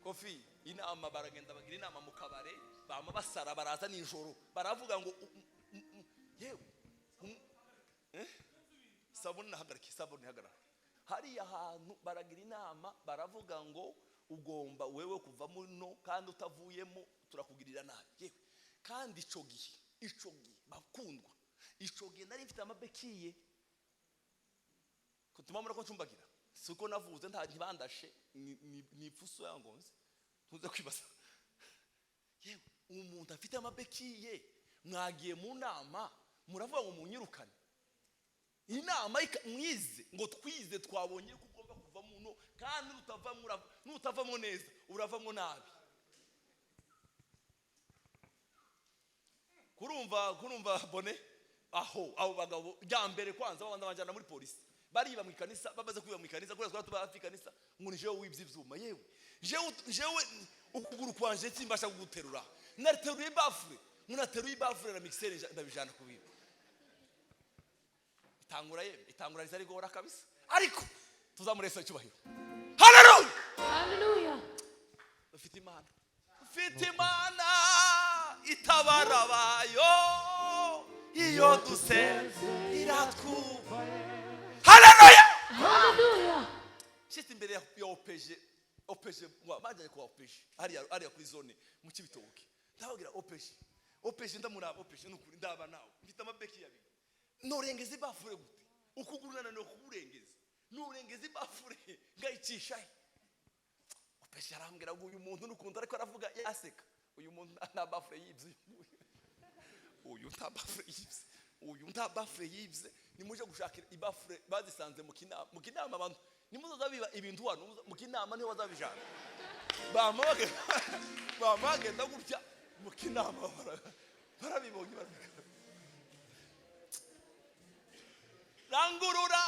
Kofi inama, baragenda bagira inama mu kabare, bama basara, baraza nijoro, baravuga ngo yewe, eh? Sabuni nahagarika, isabuni hagarara hariya hantu. Baragira inama, baravuga ngo ugomba wewe kuvamo no kandi utavuyemo turakugirira nabi. Yewe, kandi ico gihe, bakundwa, ico gihe nari mfite amabekiye kutuma muri ko ncumbagira. Si uko navuze, nta ntibandashe, ni ipfuso yangonze. Ntuze kwibaza, yewe, umuntu afite amabekiye, mwagiye mu nama muravuga ngo munyirukane. Inama mwize ngo twize, twabonye ko ugomba kuvamo no kandi nutavamo neza uravamo nabi. Kurumva bone aho abo bagabo rya mbere kwanza babanza banjyana muri polisi. Bariba mu ikanisa, bamaze kwiba mu ikanisa, kubera twari tuba hafi ikanisa, ngo ni jewe wibye ivyuma. Yewe, jewe ukuguru kwanje simbasha kuguterura, nateruye ibafure, ngo nateruye ibafure na mixer, ndabijana kubiba. Itangura ye, itangura rizarigora kabisa, ariko tuzamuresa icyubahiro. Haleluya! Haleluya. Dufite Imana, dufite Imana itabara abayo. Iyo dusenze iratwumva. Haleluya! Haleluya. Shitse imbere ya OPG, OPG bajyanye kwa OPG hariya, hariya kuri zone mu Kibitoke. Ndababwira OPG, OPG, ndamuraba OPG, nukuri ndaba nawe mfite amabeki abiri, norengeza ibafure gute? Ukuguru nananiwe kukurengeza, nurengeza ibafure ngayicisha he? OPG arambwira ngo uyu muntu nukuntu ariko aravuga yaseka, uyu muntu nta bafure yibye, uyu nguyu, uyu nta bafure yibye, uyu nta bafure yibye. Nimuje gushakira ibafure bazisanze mu Kinama, mu Kinama. Abantu nimuzaza biba ibintu hano mu Kinama niho bazabijana. Bama bagenda gutya mu Kinama, barabibonye, barabikora. Rangurura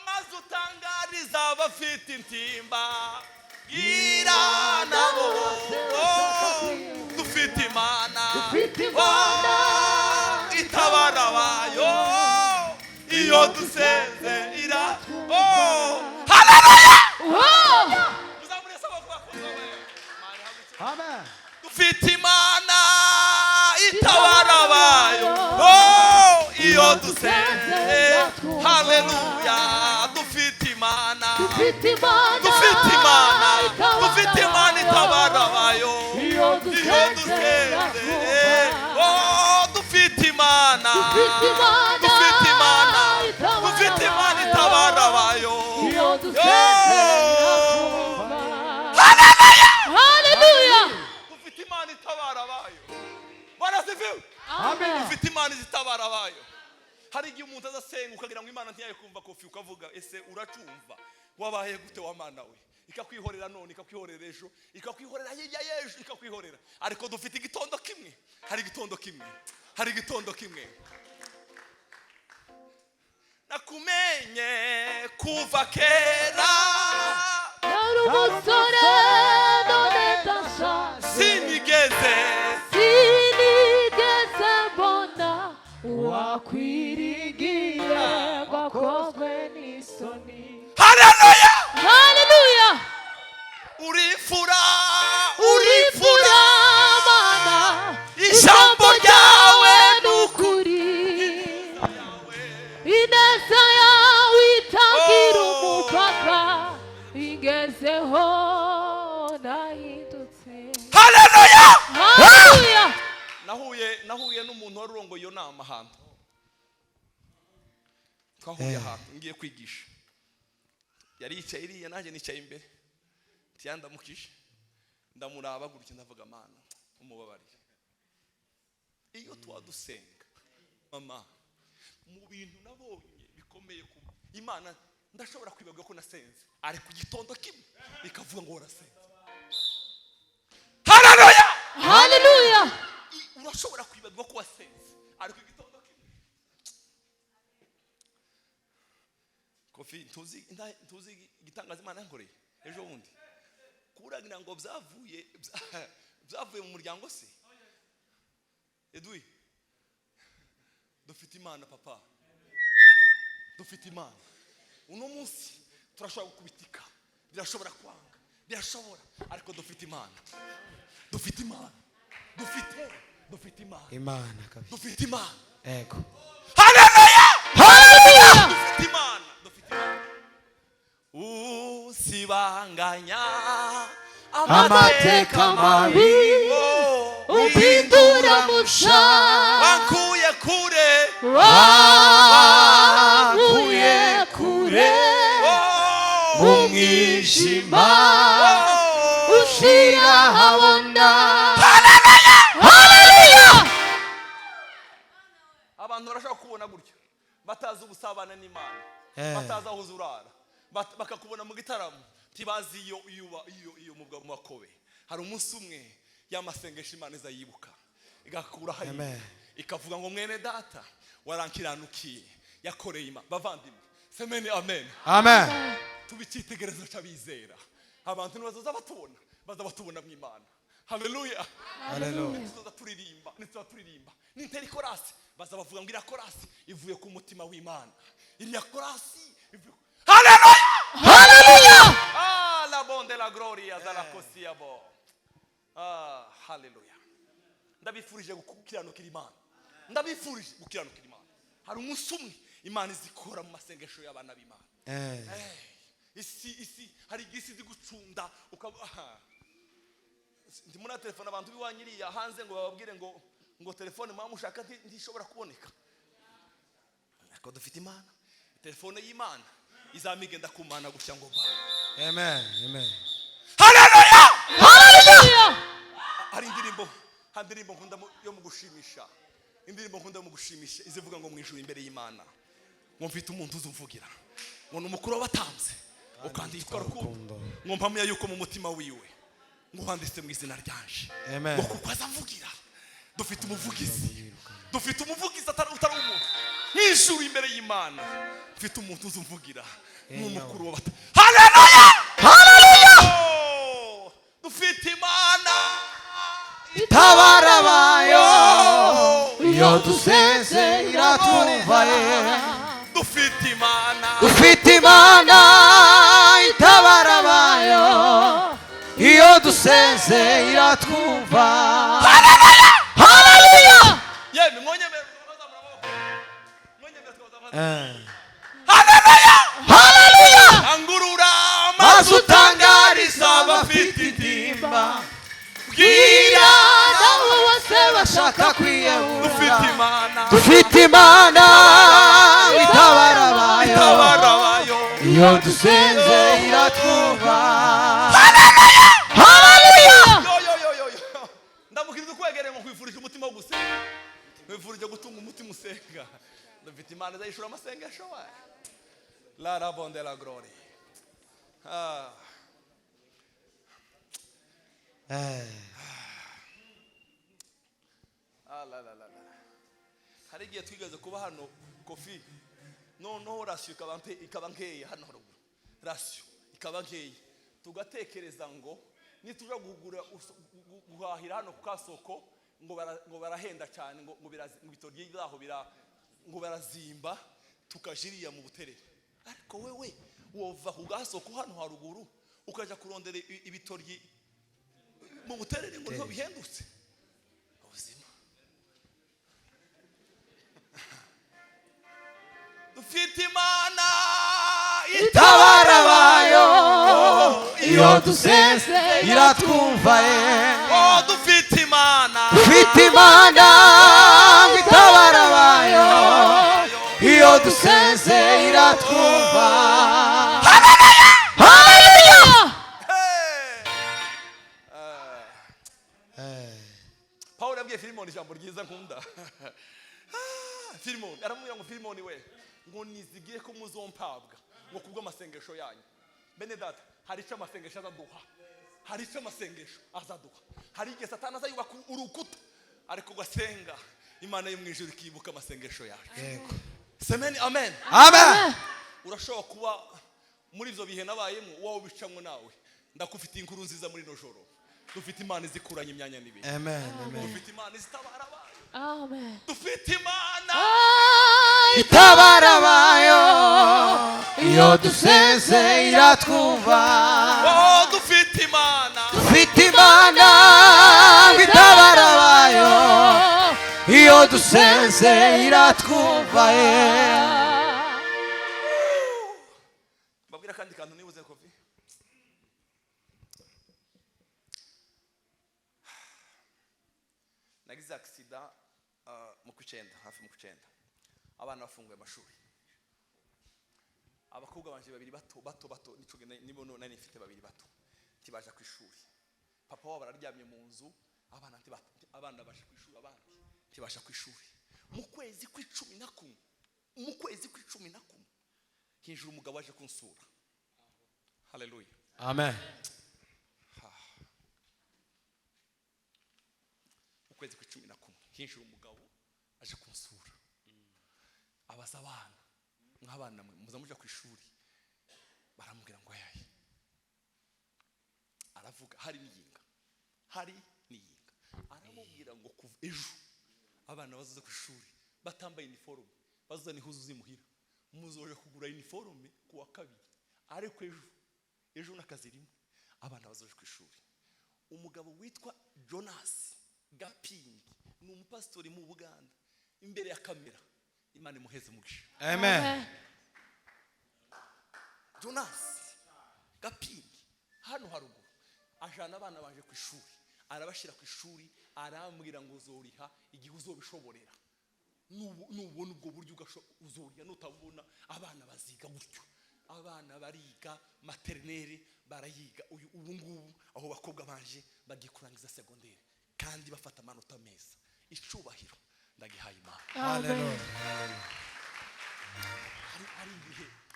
maze utangariza abafite intimba, bwira nabo, oh, dufite Imana. Dufite Imana. Oh, itabara abayo. Iyo dusenze ira, oh, haleluya! Wow! Muzamure amaboko, bakunzi bawe. Imana ihabwe icyubahiro. Amen. Dufite Imana itabara abayo, oh, iyo dusenze. Haleluya! Dufite Imana. Dufite Imana. Dufite Imana. Itabara Dufite Imana itabara abayo. Iyo iyo dusenze dusenze iratwumva. Oh, dufite Imana. Dufite Imana. Dufite Imana. Itabara Dufite Imana abayo. itabara abayo. Iyo dusenze Oh. iratwumva. Haleluya. Dufite Imana itabara abayo. Bwana asifiwe! Amen. Dufite Imana izitabara abayo. Hari igihe umuntu azasenga ukagira ngo Imana ntiyayikumva. Kofi, ukavuga: "Ese uracumva wabaye gute wa Mana we?" Ikakwihorera none, ikakwihorera ejo, ikakwihorera hirya y'ejo, ikakwihorera. Ariko dufite igitondo kimwe, hari igitondo kimwe, hari igitondo kimwe. Nakumenye kuva kera. Nari umusore, none ndashaje. Sinigeze Sinigeze mbona uwakwirigiye ngo akozwe n'isoni. Haleluya! Haleluya. Urifura. Urifura, Urifura. Mana. Ijambo ryawe ni ukuri, ineza yawe itagira Oh. umupaka, ingezeho nahindutse. Haleluya! Haleluya. Nahuye n'umuntu wari urongoye iyo nama ahantu twahuye, ahantu ngiye kwigisha. Yari yicaye iriya, nanjye nicaye imbere. Ntiyandamukije, ndamuraba gutya, ndavuga: "Mana, umubabariye." Iyo tuba dusenga, mama, mu bintu nabonye bikomeye ku Imana, ndashobora kwibagirwa ko nasenze, ariko igitondo kimwe ikavuga ngo warasenze. Haleluya! Haleluya. Urashobora kwibagirwa ko wasenze, ariko igitondo kimwe. Kofi, ntuzi igitangaza Imana yankoreye ejo bundi. Kuragira ngo byavuye mu muryango se. Edwi, dufite Imana, papa, dufite Imana. Uno munsi turashobora gukubitika, birashobora kwanga, birashobora, ariko dufite Imana, dufite Imana, dufite Imana. Imana kabisa. Dufite Imana. Ego. Haleluya! Haleluya. Dufite Imana, dufite Imana. Usibanganya amateka mabi, Oh, umpindura musha. Wankuye kure. Wankuye kure Oh, mu mwijima, oh. ushira habona. Haleluya. Abantu barashobora kubona gutya batazi ubusabane n'Imana, batazi aho uza urara. Bakakubona mu gitaramo, ntibazi iyo mu makobe. Hari umunsi umwe y'amasengesho Imana izayibuka, igakura hariya, Amen. ikavuga ngo: "Mwene data warankiranukiye, yakoreye Imana." Bavandimwe, Semeni amen. Amen. Tuba icyitegererezo cy'abizera. Abantu nibazoza batubona, baza batubona mu Imana. Haleluya. Hallelujah. Tuzoza turirimba, nituza turirimba nintera ikorasi, baza bavuga ngo iriya korasi ivuye ku mutima w'Imana, iriya korasi ivuye. Haleluya. Hallelujah. Ah, la bonde la gloria za la kosia bo. Ah, haleluya. Ndabifurije gukiranukira Imana, ndabifurije gukiranukira Imana. Hari umunsi umwe Imana izikora mu masengesho y'abana b'Imana. Isi hari igihe isi izi gucunda ukaba aha. Ndimo na telefone abantu b'iwanyiriya hanze ngo bababwire ngo telefone muba mushaka ntishobora kuboneka, ariko dufite Imana. Telefone y'Imana izamigenda kumana gutya ngo ba. Amen. Amen. Haleluya. Hallelujah. Hari indirimbo nkunda yo mu gushimisha, indirimbo nkunda mu gushimisha izivuga ngo mu ijuru imbere y'Imana ngo mfite umuntu uzumvugira, ngo ni umukuru w'abatambyi ukandi yitwa Rukundo, ngo mpamya yuko mu mutima wiwe ngo wanditse mu izina ryanje. Amen. Ngo kuko azamvugira. Dufite umuvugizi, dufite umuvugizi utari umuntu. Nk'ijuru imbere y'Imana mfite umuntu uzumvugira, ni umukuru w'abatambyi. Haleluya. Hallelujah. Oh, dufite Imana Itabara abayo, iyo dusenze iratwumva ye. Dufite Imana. Dufite Imana itabara abayo, iyo dusenze iratwumva. Hallelujah. Yemwe, mwonyemere twazamura amaboko, mwonyemere twazamura. Hallelujah. Angurura maze utangariza abafite intimba, bwira Nabo bose bashaka dufite kwiyahura. Imana. Dufite Imana itabara abayo, itabara abayo, iyo dusenze iratwumva. Hallelujah. Yo yo yo yo yo, ndamukiriza ukwegereye ngo nkwifurije umutima wo gusenga, nkwifurije gutunga umutima usenga. Dufite Imana izayishura amasengesho we. La rabonde la glory. Ah. Ah, la la la la. Hari igihe twigeze kuba hano kofi, noneho ration ikaba nkeya hano haruguru, ration ikaba nkeya, tugatekereza ngo nituja kugura guhahira hano ku kasoko ngo barahenda cyane, ngo ibitoryi byaho ngo barazimba, tukajiriya mu Buterere. Ariko wewe wova ku gasoko hano haruguru ukajya kurondera ibitoryi mu Buterere ngo niho bihendutse. Ubuzima. Dufite Imana Itabara abayo, iyo dusenze iratwumva ye. Oh, dufite Imana. Dufite Imana itabara abayo, iyo dusenze iratwumva. Hallelujah. Hey! Pawulo yabwiye Filimoni ijambo ryiza nkunda. Ah, Filimoni aramubwira ngo: "Filimoni we, ngo nizigiye ko muzompabwa ngo kubw'amasengesho yanyu." Bene data, hari icyo amasengesho azaduha, hari icyo amasengesho azaduha. Hari igihe Satani azayubaka urukuta, ariko ugasenga, Imana yo mu ijuru ikibuka amasengesho yacu. Semeni amen. Amen. Urashobora kuba muri ibyo bihe nabayemo, wowe ubicamwo nawe. Ndakufitiye inkuru nziza muri ino joro: dufite Imana izikuranye imyanya n'ibihe. Amen, amen. Dufite Imana izitabara abayo. Amen. Dufite Imana Itabara abayo, iyo dusenze iratwumva. Oh, dufite Imana. Dufite Imana itabara abayo, iyo dusenze iratwumva ye. Babwira akandi kantu nibuze kofi. Nagize accident mu kw'icyenda, hafi mu kw'icyenda, abana bafunguye amashuri. Abakobwa banje babiri bato bato bato, nico nibo nari mfite babiri bato, ntibaja ku ishuri. Papa wabo araryamye mu nzu, abana baje ku ishuri, abandi ntibasha ku ishuri. Mu kwezi kw'11, mu kwezi kw'11 hejuru, umugabo aje kunsura. Haleluya. Amen. Mu kwezi kw'11 hinjira umugabo aje kunsura, abaza abana. Mwabana mwe muza muja ku ishuri? Baramubwira ngo ayaye. Aravuga hari n'iyinga, hari n'iyinga. Aramubwira ngo kuva ejo abana bazoza ku ishuri batambaye iniforume, bazozana ihuzu z'imuhira, muzoja kugura iniforume ku wa kabiri, ariko ejo, ejo n'akazi rimwe, abana bazoje ku ishuri. Umugabo witwa Jonas Gapingi ni umupasitori mu Buganda, imbere ya kamera, Imana imuheze umugisha. Amen. Jonas Gapingi hano haruguru ajana abana baje ku ishuri, arabashyira ku ishuri, arambwira ngo uzoriha igihe uzobishoborera. Nubona ubwo buryo uzoriha, nutabubona abana baziga gutyo. Abana bariga maternelle, barayiga. Uyu ubu ngubu aho bakobwa baje bagiye kurangiza secondaire kandi bafata amanota meza. Icubahiro ndagihaye Imana. Hallelujah.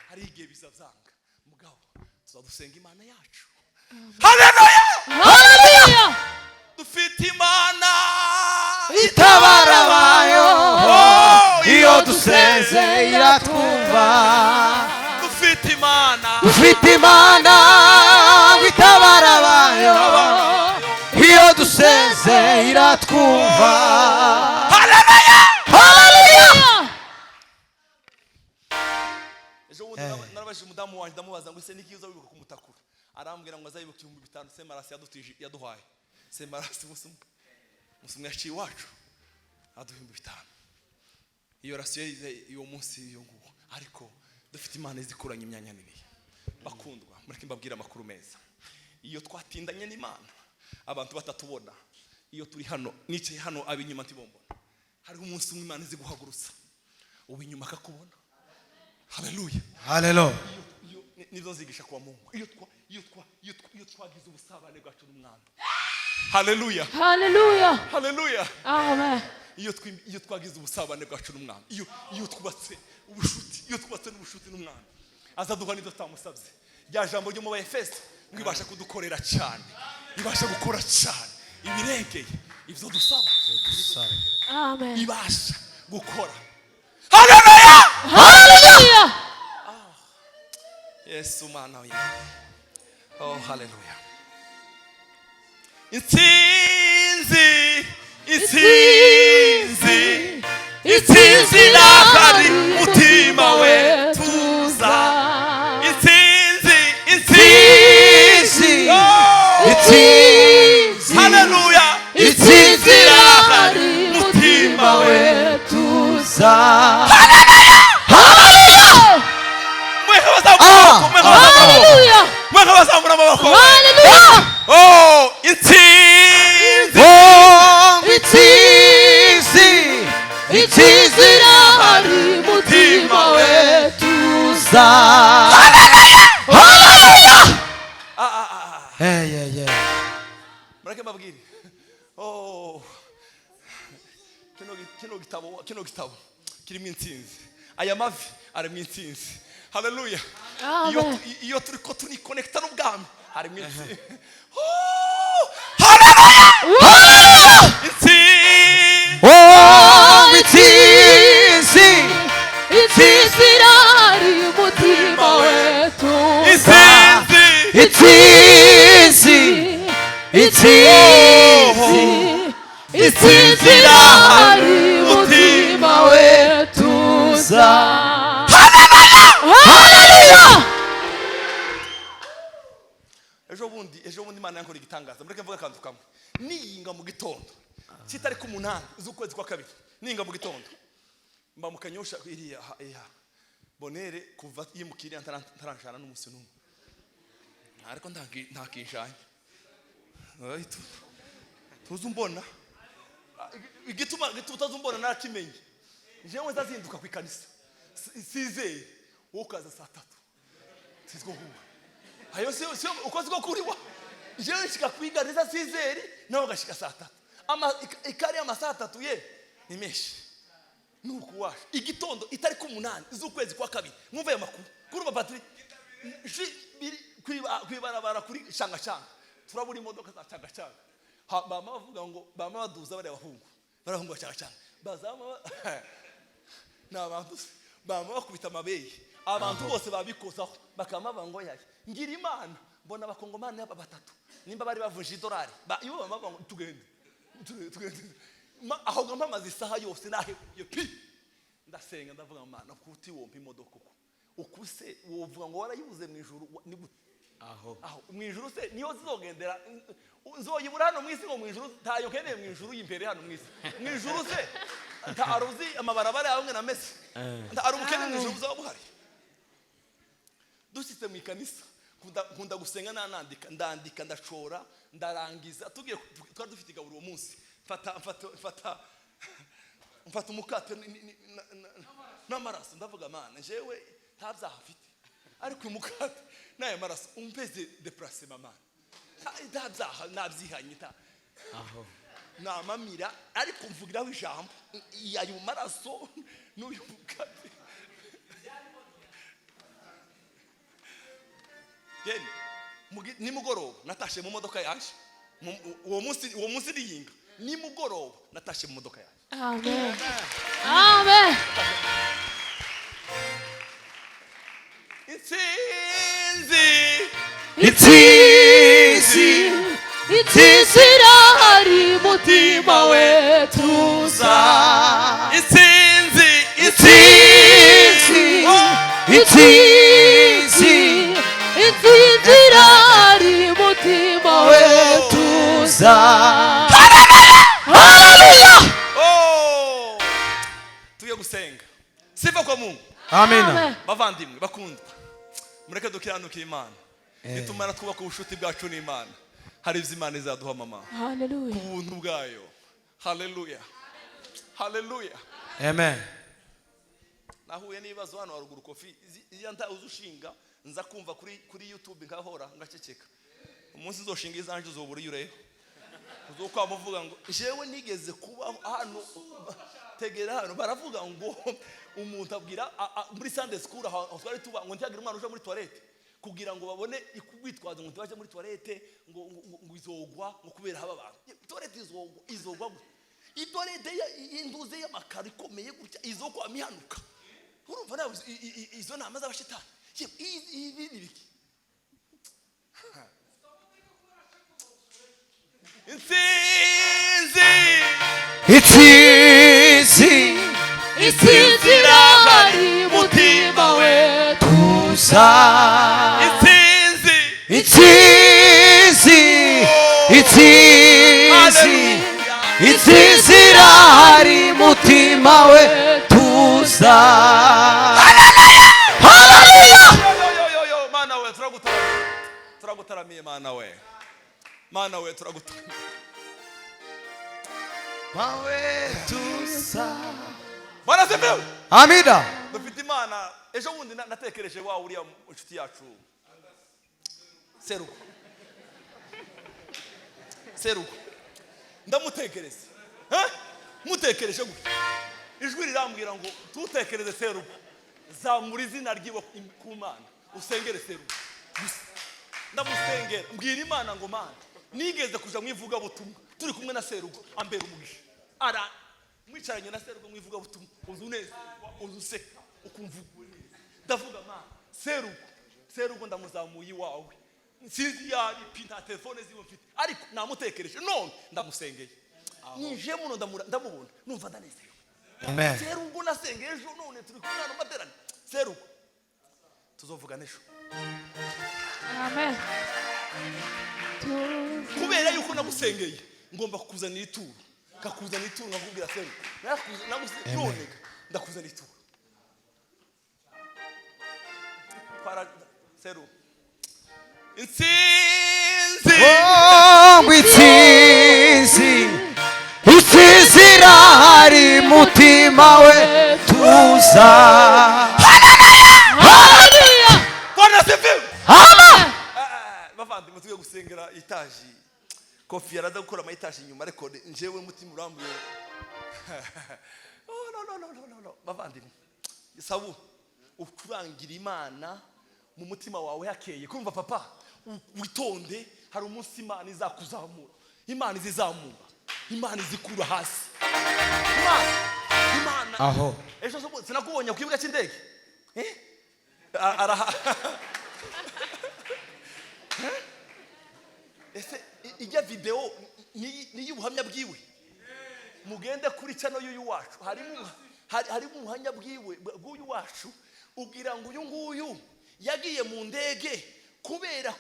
Hari igihe biza byanga, mugabo tuzadusenga Imana yacu. Haleluya! Hallelujah. Dufite Imana itabara abayo. Oh, iyo dusenze iratwumva. Dufite Imana. Dufite Imana itabara abayo, iyo dusenze iratwumva. Haleluya! Haleluya! Ejo bundi narabajije umudamu wanjye, ndamubaza ngo ese niki uza wibuka kumutakura? Arambwira ngo azayibuka 5000 Semarasi yadutije, yaduhaye. Semarasi umunsi umwe yaciye iwacu aduha 5000. Iyo ration yize uwo munsi, iyo nguwo. Ariko dufite Imana izikuranye imyanya nini. Bakundwa, mureke mbabwire amakuru meza. Iyo twatindanye n'Imana, abantu batatubona, iyo turi hano, nicaye hano, ab'inyuma ntibombona, hariho umunsi umwe Imana izi guhagurutsa uw'inyuma akakubona. Haleluya! Haleluya! Iyo nibyo nzigisha kuwa Mungu. Iyo twagize ubusabane bwacu n'Umwami. Haleluya! Hallelujah. Haleluya! Amen. Iyo twagize ubusabane bwacu n'Umwami, iyo twubatse ubushuti, iyo twubatse n'ubushuti n'Umwami, azaduha n'ibyo tutamusabye. Rya jambo ryo mu Baefeso ngo ibasha kudukorera cyane, ibasha gukora cyane ibirengeye ibyo dusaba. Amen. Ibasha gukora. Haleluya! Hallelujah. Yesu mwana w'Imana, oh haleluya! Intsinzi, intsinzi, intsinzi irahari, mutima we tuza. Intsinzi, intsinzi. Oh! Intsinzi. Haleluya! Intsinzi irahari, mutima we tuza. Mweke bazamura amaboko, mweke bazamura amaboko. Hallelujah. Mweke bazamura amaboko. Hallelujah. Oh, intsinzi. Oh, intsinzi, intsinzi irahari, mutima we tuza. Haleluya! Hey, yeah, yeah. Mureke mbabwire. Oh, kino gitabo kirimo intsinzi, aya mavi arimo intsinzi. Haleluya! Iyo Amen. Iyo turi ko turikonekita n'ubwami, harimo intsinzi. Oh, haleluya! Intsinzi. Oh, intsinzi. Intsinzi irahari, mutima we tuza. Intsinzi. Intsinzi, intsinzi. Intsinzi irahari, mutima we tuza. Hallelujah. Ejo bundi Imana yankora igitangaza. Mureke mvuge akantu kamwe. Niyinga mu gitondo kitariki 8 z'ukwezi kwa kabiri, ninga mu gitondo mba mu Kanyosha iriya iya bonere, kuva yimukiriya ntaranjana n'umunsi n'umwe, ariko ntakinjanye. Tuzi umbona igituma utazi umbona narakimenye. Jewe nzazinduka ku ikanisa sizeye, wowe ukaza saa 3, sizwo huba ayo si uko siko kuriwa. Jewe nshika kwiga neza sizeri, nawe ugashika saa 3. Ama ikari amasaha 3 ye ni menshi. Nuko washa igitondo itariki 8 z'ukwezi kwa kabiri, mwumve aya makuru kuri Patrick biri kwibarabara kuri shanga shanga, turabura imodoka za shanga shanga. Bama bavuga ngo bama baduza bariya bahungu ba shanga shanga bazama ni abantu se. Bama bakubita amabeye, abantu bose babikozaho, bakaba bavuga ngo yaye ngira Imana. Mbona Abakongomani aba batatu, nimba bari bavunje idolari, iyo bama bavuga ngo tugende, tugende. Aho ngo mpamaze isaha yose nahebuye pi, ndasenga, ndavuga: "Mana, kuti wompa imodoka uko ukuse wovuga ngo warayibuze mu ijuru, ni gute?" Aho. Aho mu ijuru se niyo zizogendera? Nzoyibura hano mu isi, ngo mu ijuru ntayo nkeneye, mu ijuru y'imbere hano mu isi. Mu ijuru se nta uzi amabarabara yawe na mese, ari ubukene mu ijuru buzaba buhari? Dushyitse mu ikanisa, nkunda gusenga, nanandika, ndandika, ndacora, ndarangiza. Tugiye, twari dufite igaburo uwo munsi, mfata umukate n'amaraso, ndavuga: "Mana, njyewe nta byaha mfite, ariko uyu mukate n'aya maraso umpeze déplacement, Mana. Nta byaha, nabyihanye, nta Aho. namamira, ariko mvugiraho ijambo, ayo maraso n'uyu mukate." Yemwe, nimugoroba natashe mu modoka yaje. Uwo munsi niyinga, nimugoroba natashe mu modoka yaje. Amen. Amen. Intsinzi. Intsinzi. Intsinzi irahari, mutima we, tuza. Intsinzi. Intsinzi. Intsinzi. Intsinzi irahari, mutima we, tuza. Haleluya. Oh! Tugiye gusenga. Sifa kwa Mungu. Amina. Bavandimwe bakundwa, mureke dukiranukire Imana. Nitumara twubaka ubucuti bwacu n'Imana, hari ibyo Imana izaduha, mama. Haleluya. Ubuntu bwayo. Haleluya, haleluya. Amen. Nahuye n'ibibazo hano haruguru. Kofi iyo nta uzi ushinga, nza kumva kuri YouTube, nkahora ngaceceka. Umunsi nzoshinga izanje, uzobura iyo ureba, uzokwama uvuga ngo jewe nigeze kubaho hano. Tegera hano, baravuga ngo umuntu abwira muri Sunday school aho twari tuba ngo ntihagire umwana uja muri toilette, kugira ngo babone ikwitwaza ngo ntibaje muri toilette, ngo izogwa, ngo kubera haba abantu. Toilette izogwa, izogwa gute? Itoilette y'induze y'amakaro ikomeye gutya izokwama ihanuka? Urumva nawe izo nama z'abashitani. Yewe, ibi ni biki? Intsinzi. Intsinzi. Intsinzi irahari, mutima we, tuza. Intsinzi. Intsinzi. Intsinzi. Intsinzi irahari, mutima we, tuza. Haleluya. Yo, yo, yo, yo, Mana we, turagutaramiye, turagutaramiye, Mana we, Mana we, turagutaramiye. Mawe tuza. Bwana asifiwe. Amina. Dufite Imana. Ejo bundi natekereje wa uriya inshuti yacu Serugo. Serugo ndamutekereza. Eh? Mutekereje gutya, ijwi rirambwira ngo tutekereze Serugo, zamura izina ryiwe ku Mana, usengere Serugo gusa. Ndamusengera, mbwira Imana ngo: "Mana, nigeze kuja mu ivugabutumwa turi kumwe na Serugo, ambera umugisha." Ara mwicaranye na Serugo mu ivugabutumwa, uzi unezerwa, uzi useka, ukumva uguwe neza. Ndavuga: "Mana, Serugo, Serugo ndamuzamuye iwawe. Sinzi iyo ari pi, nta telefone ziwe mfite, ariko namutekereje none ndamusengeye." Nije muno, ndamubona, numva ndanezerewe. Amen. Serugo nasengeye ejo, none turi kumwe hano materaniro. Serugo, tuzovugana ejo. Amen. Tuza. Kubera yuko nagusengeye, ngomba kukuzanira ituro, kakuzanira ituro, nkakubwira: "Serugo, none ndakuzanira ituro." Seru, intsinzi. Oh, intsinzi. Intsinzi irahari, mutima we, tuza. Haleluya. Bwana asifiwe. Ama. Bavandimwe, tugiye gusengera itaji. Kofi yaraza gukora ama etaje inyuma, ariko njyewe mutima urambuye. Oh, no, no, no, no, no, no. Bavandimwe, sabu ucurangira Imana mu mutima wawe hakeye. Kumva papa, witonde, hari umunsi Imana izakuzamura, Imana izizamura, Imana izikura hasi, Imana. Imana. Aho. Ejo sinakubonye ku kibuga cy'indege. Eh? Araha. Eh? Ese ijya video ni y'ubuhamya bwiwe? Mugende kuri channel y'uyu wacu, harimo ubuhamya bwiwe bw'uyu wacu, ugira ngo uyu nguyu yagiye mu ndege kubera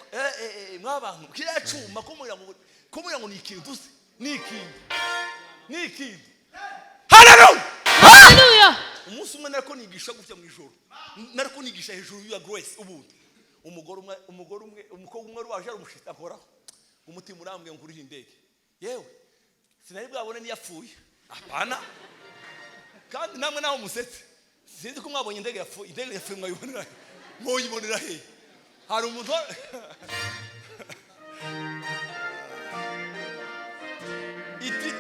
mwabantu kiriya cuma ko mugira ngo ni ikintu se, ni ikintu, ni ikintu. Haleluya! Hallelujah. Umunsi umwe nariko nigisha gutya mu ijoro, nariko nigisha hejuru ya Grace. Ubundi umugore umwe, umukobwa umwe wari waje ari umushitsi, akoraho umutima urambwiye ngo urihe indege. Yewe, sinari bwabone niyapfuye, apana. Kandi namwe naho musetse, sinzi ko mwabonye indege yapfuye. Indege yapfuye mwayibonera he? Mwoyibonera he? Hari umuntu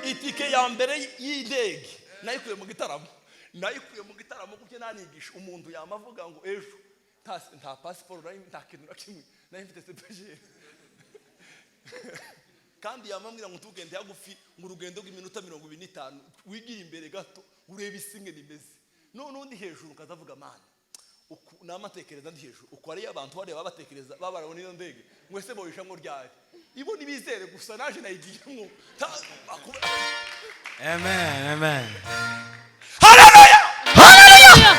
itike ya mbere y'indege nayikuye mu gitaramo, nayikuye mu gitaramo kuko nanigisha. Umuntu yamavuga ngo ejo nta pasiporo nari, nta kintu na kimwe nari mfite, CPG. Kandi yamambwira ngo tugende hagufi, ngo urugendo rw'iminota 25, wigire imbere gato urebe isi ingene imeze. None undi hejuru nkazavuga: "Mana, uku namatekereza ndi hejuru uko ariyo abantu bareba batekereza babarabona iyo ndege ngo ese boyishamwo ryari?" Ibo nibizere gusa, naje nayigiyemo. Amen, amen. Haleluya! Hallelujah.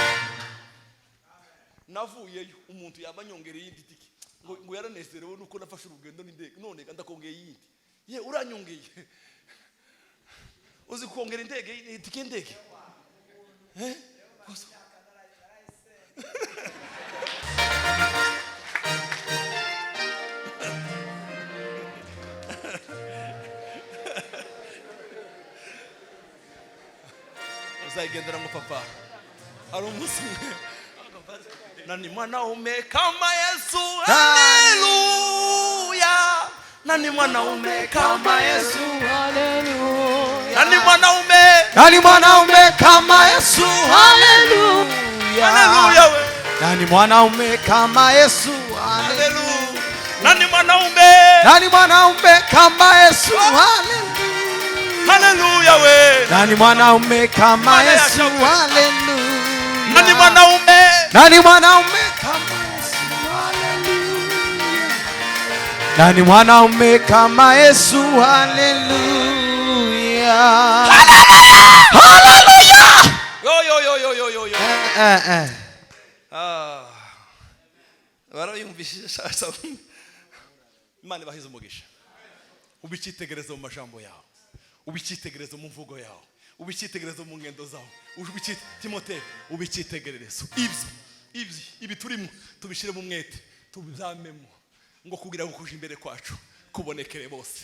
Navuyeyo, umuntu yaba anyongereye iyindi tike, ngo yaranezerewe nuko nafashe urugendo n'indege. None ndakongeye iyindi, ye uranyongeye. Uzi kongera indege, itike y'indege? Eh? Uzayigendera ngo papa hari umunsi umwe nani mwanaume kama Yesu, haleluya, nani mwanaume kama Yesu? Hallelujah. Nani mwanaume? Nani mwanaume kama Yesu? Haleluya. Haleluya we. Nani mwanaume kama Yesu? Haleluya. Haleluya. Nani mwanaume? Nani mwanaume kama Yesu? Haleluya. Haleluya we. Nani mwanaume kama Mana ya Yesu? shangwe. Haleluya. Nani mwanaume? Nani mwanaume kama Yesu? Haleluya. Nani mwanaume kama Yesu? Haleluya. Haleluya. Yo yo yo yo yo yo yo. Eh, eh. Ah. Barayumvishije sasa. Imana ibahize umugisha. Ube icyitegererezo mu majambo yawe, ube icyitegererezo mu mvugo yawe, ube icyitegererezo mu ngendo zawe. Timote, ube icyitegererezo. Ibyo ibi turimo tubishyire mu mwete, tubyamemo, ngo kugira ngo kuja imbere kwacu kubonekere bose,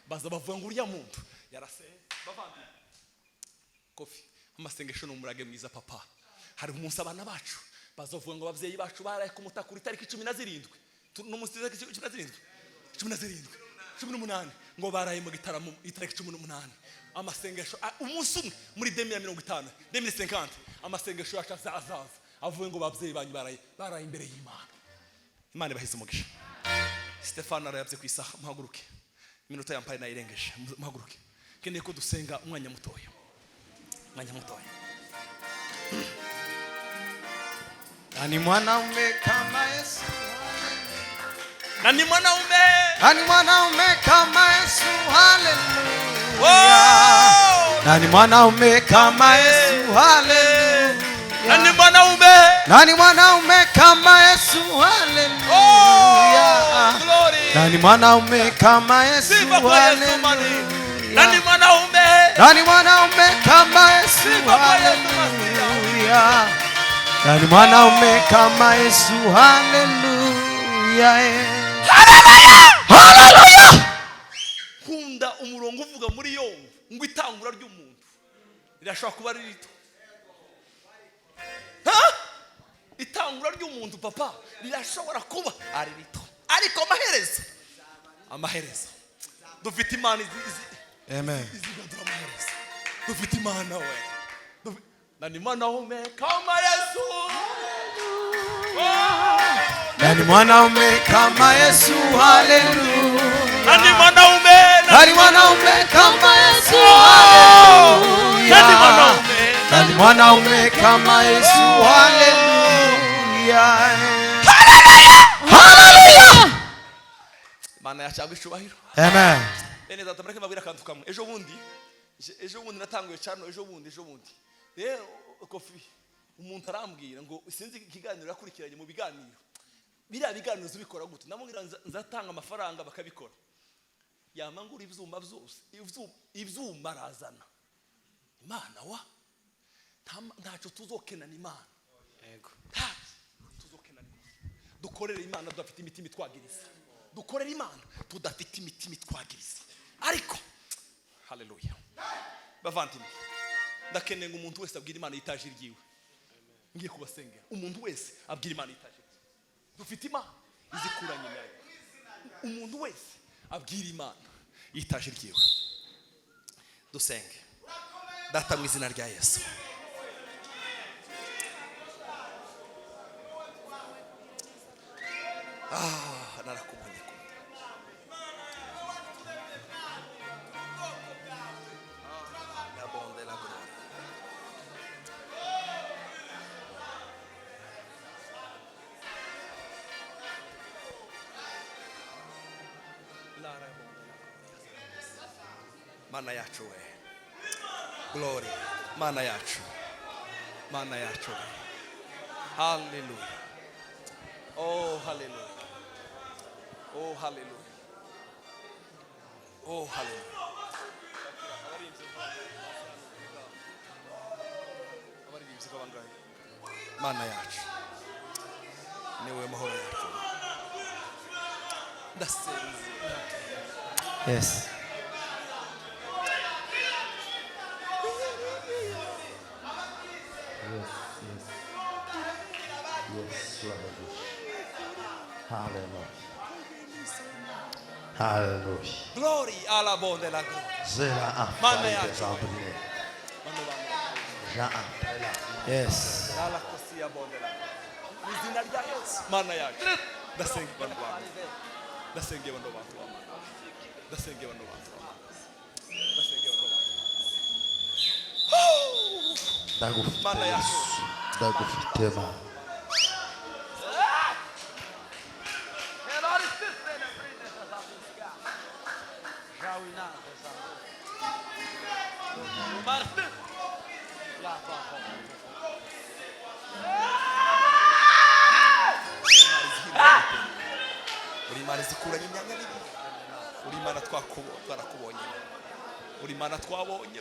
baza bavuga ngo uriya muntu yaraseye. Bavandimwe, kofi, amasengesho ni umurage mwiza, papa. Hari umunsi abana bacu bazovuga ngo ababyeyi bacu baraye ku mutakura itariki 17. N'umunsi itariki 17, 17, 18, ngo baraye mu gitaramo itariki 18. Amasengesho, umunsi umwe muri 2050, 2050, amasengesho yacu azaza avuye ngo ababyeyi banyu baraye imbere y'Imana. Imana ibahize umugisha. Stefano arayabye ku isaha. Muhaguruke, iminota yampaye nayirengeje. Muhaguruke, nkeneye ko dusenga umwanya mutoya, umwanya mutoya. Nani mwanaume kama Yesu? Nani mwanaume? Nani mwanaume kama Yesu? Haleluya. Oh! Nani mwanaume kama Yesu? Haleluya. Nani mwanaume? Nani mwanaume kama Yesu? Haleluya. Oh, glory. Nani mwanaume kama Yesu? Sifa kwa Yesu mani. Nani Haleluya. mwanaume? Nani mwanaume kama Yesu? Sifa kwa Yesu Masia. Haleluya. Nani mwanaume kama Yesu? Haleluya. Haleluya. Nkunda umurongo uvuga muri yo ngo itangura ry'umuntu rirashobora kuba ari rito. Ha? Itangura ry'umuntu, papa, rirashobora kuba ari rito, ariko amaherezo, dufite Imana Amen. izigadura amaherezo. Dufite Imana we. Nani mwanaume kama Yesu? Nani mwanaume kama Yesu? Haleluya. Nani mwanaume? Nani mwanaume kama Yesu? Nani Haleluya. mwanaume? Nani Mwanaume kama Yesu, haleluya. Hallelujah. Imana yacagwa icubahiro. Amen. Bene data, mureke mbabwire akantu kamwe. Ejo bundi natanguye cano ejo bundi rero kofi umuntu arambwira ngo sinzi ikiganiro yakurikiranye mu biganiro, biriya biganiro uzibikora gute? Ndamubwira nzatanga amafaranga bakabikora, yama ngura ibyuma byose, ibyuma arazana. Imana wa ntacyo tuzokenana Imana, ntacyo tuzokenana Imana. Dukorere Imana tudafite imitima itwagiriza, dukorere Imana tudafite imitima itwagiriza. Ariko haleluya, bavandimwe, ndakeneye ngo umuntu wese abwire Imana yitaje iryiwe. Ngiye kubasengera, umuntu wese abwira Imana yitaje iryiwe. Dufite Imana izikuranye nayo. Umuntu wese abwira Imana yitaje iryiwe. Dusenge. Data, mu izina rya Yesu. Ah, narakubonye kumwe. La bonde la gloria. La bonde la gloria. Mana yacu we, glory. Mana yacu, Mana yacu we, haleluya. Oh haleluya, oh haleluya, oh haleluya. Abaririmbyi ko bangahe? Mana yacu, niwe mahoro yacu. Ndasenze. Yes. Yes, Lord. Hallelujah. Hallelujah. Glory alla bonde la gloria. Zela Mana affaire yacu. des abonnés. Bano bantu. Jean Antela. Yes. Alla kosia bonde la gloria. Mu izina rya Yesu. Mana yacu, ndasenga bano bantu, ndasengeye bano bantu b'Amana, ndasengeye bano bantu b'Amana, ndasengeye bano bantu. Ndagufite Mana yacu. Yesu. Ndagufite Mana. Uri Imana zikuranye imyanya mibi, uri Imana twarakubonye, uri Imana twabonye,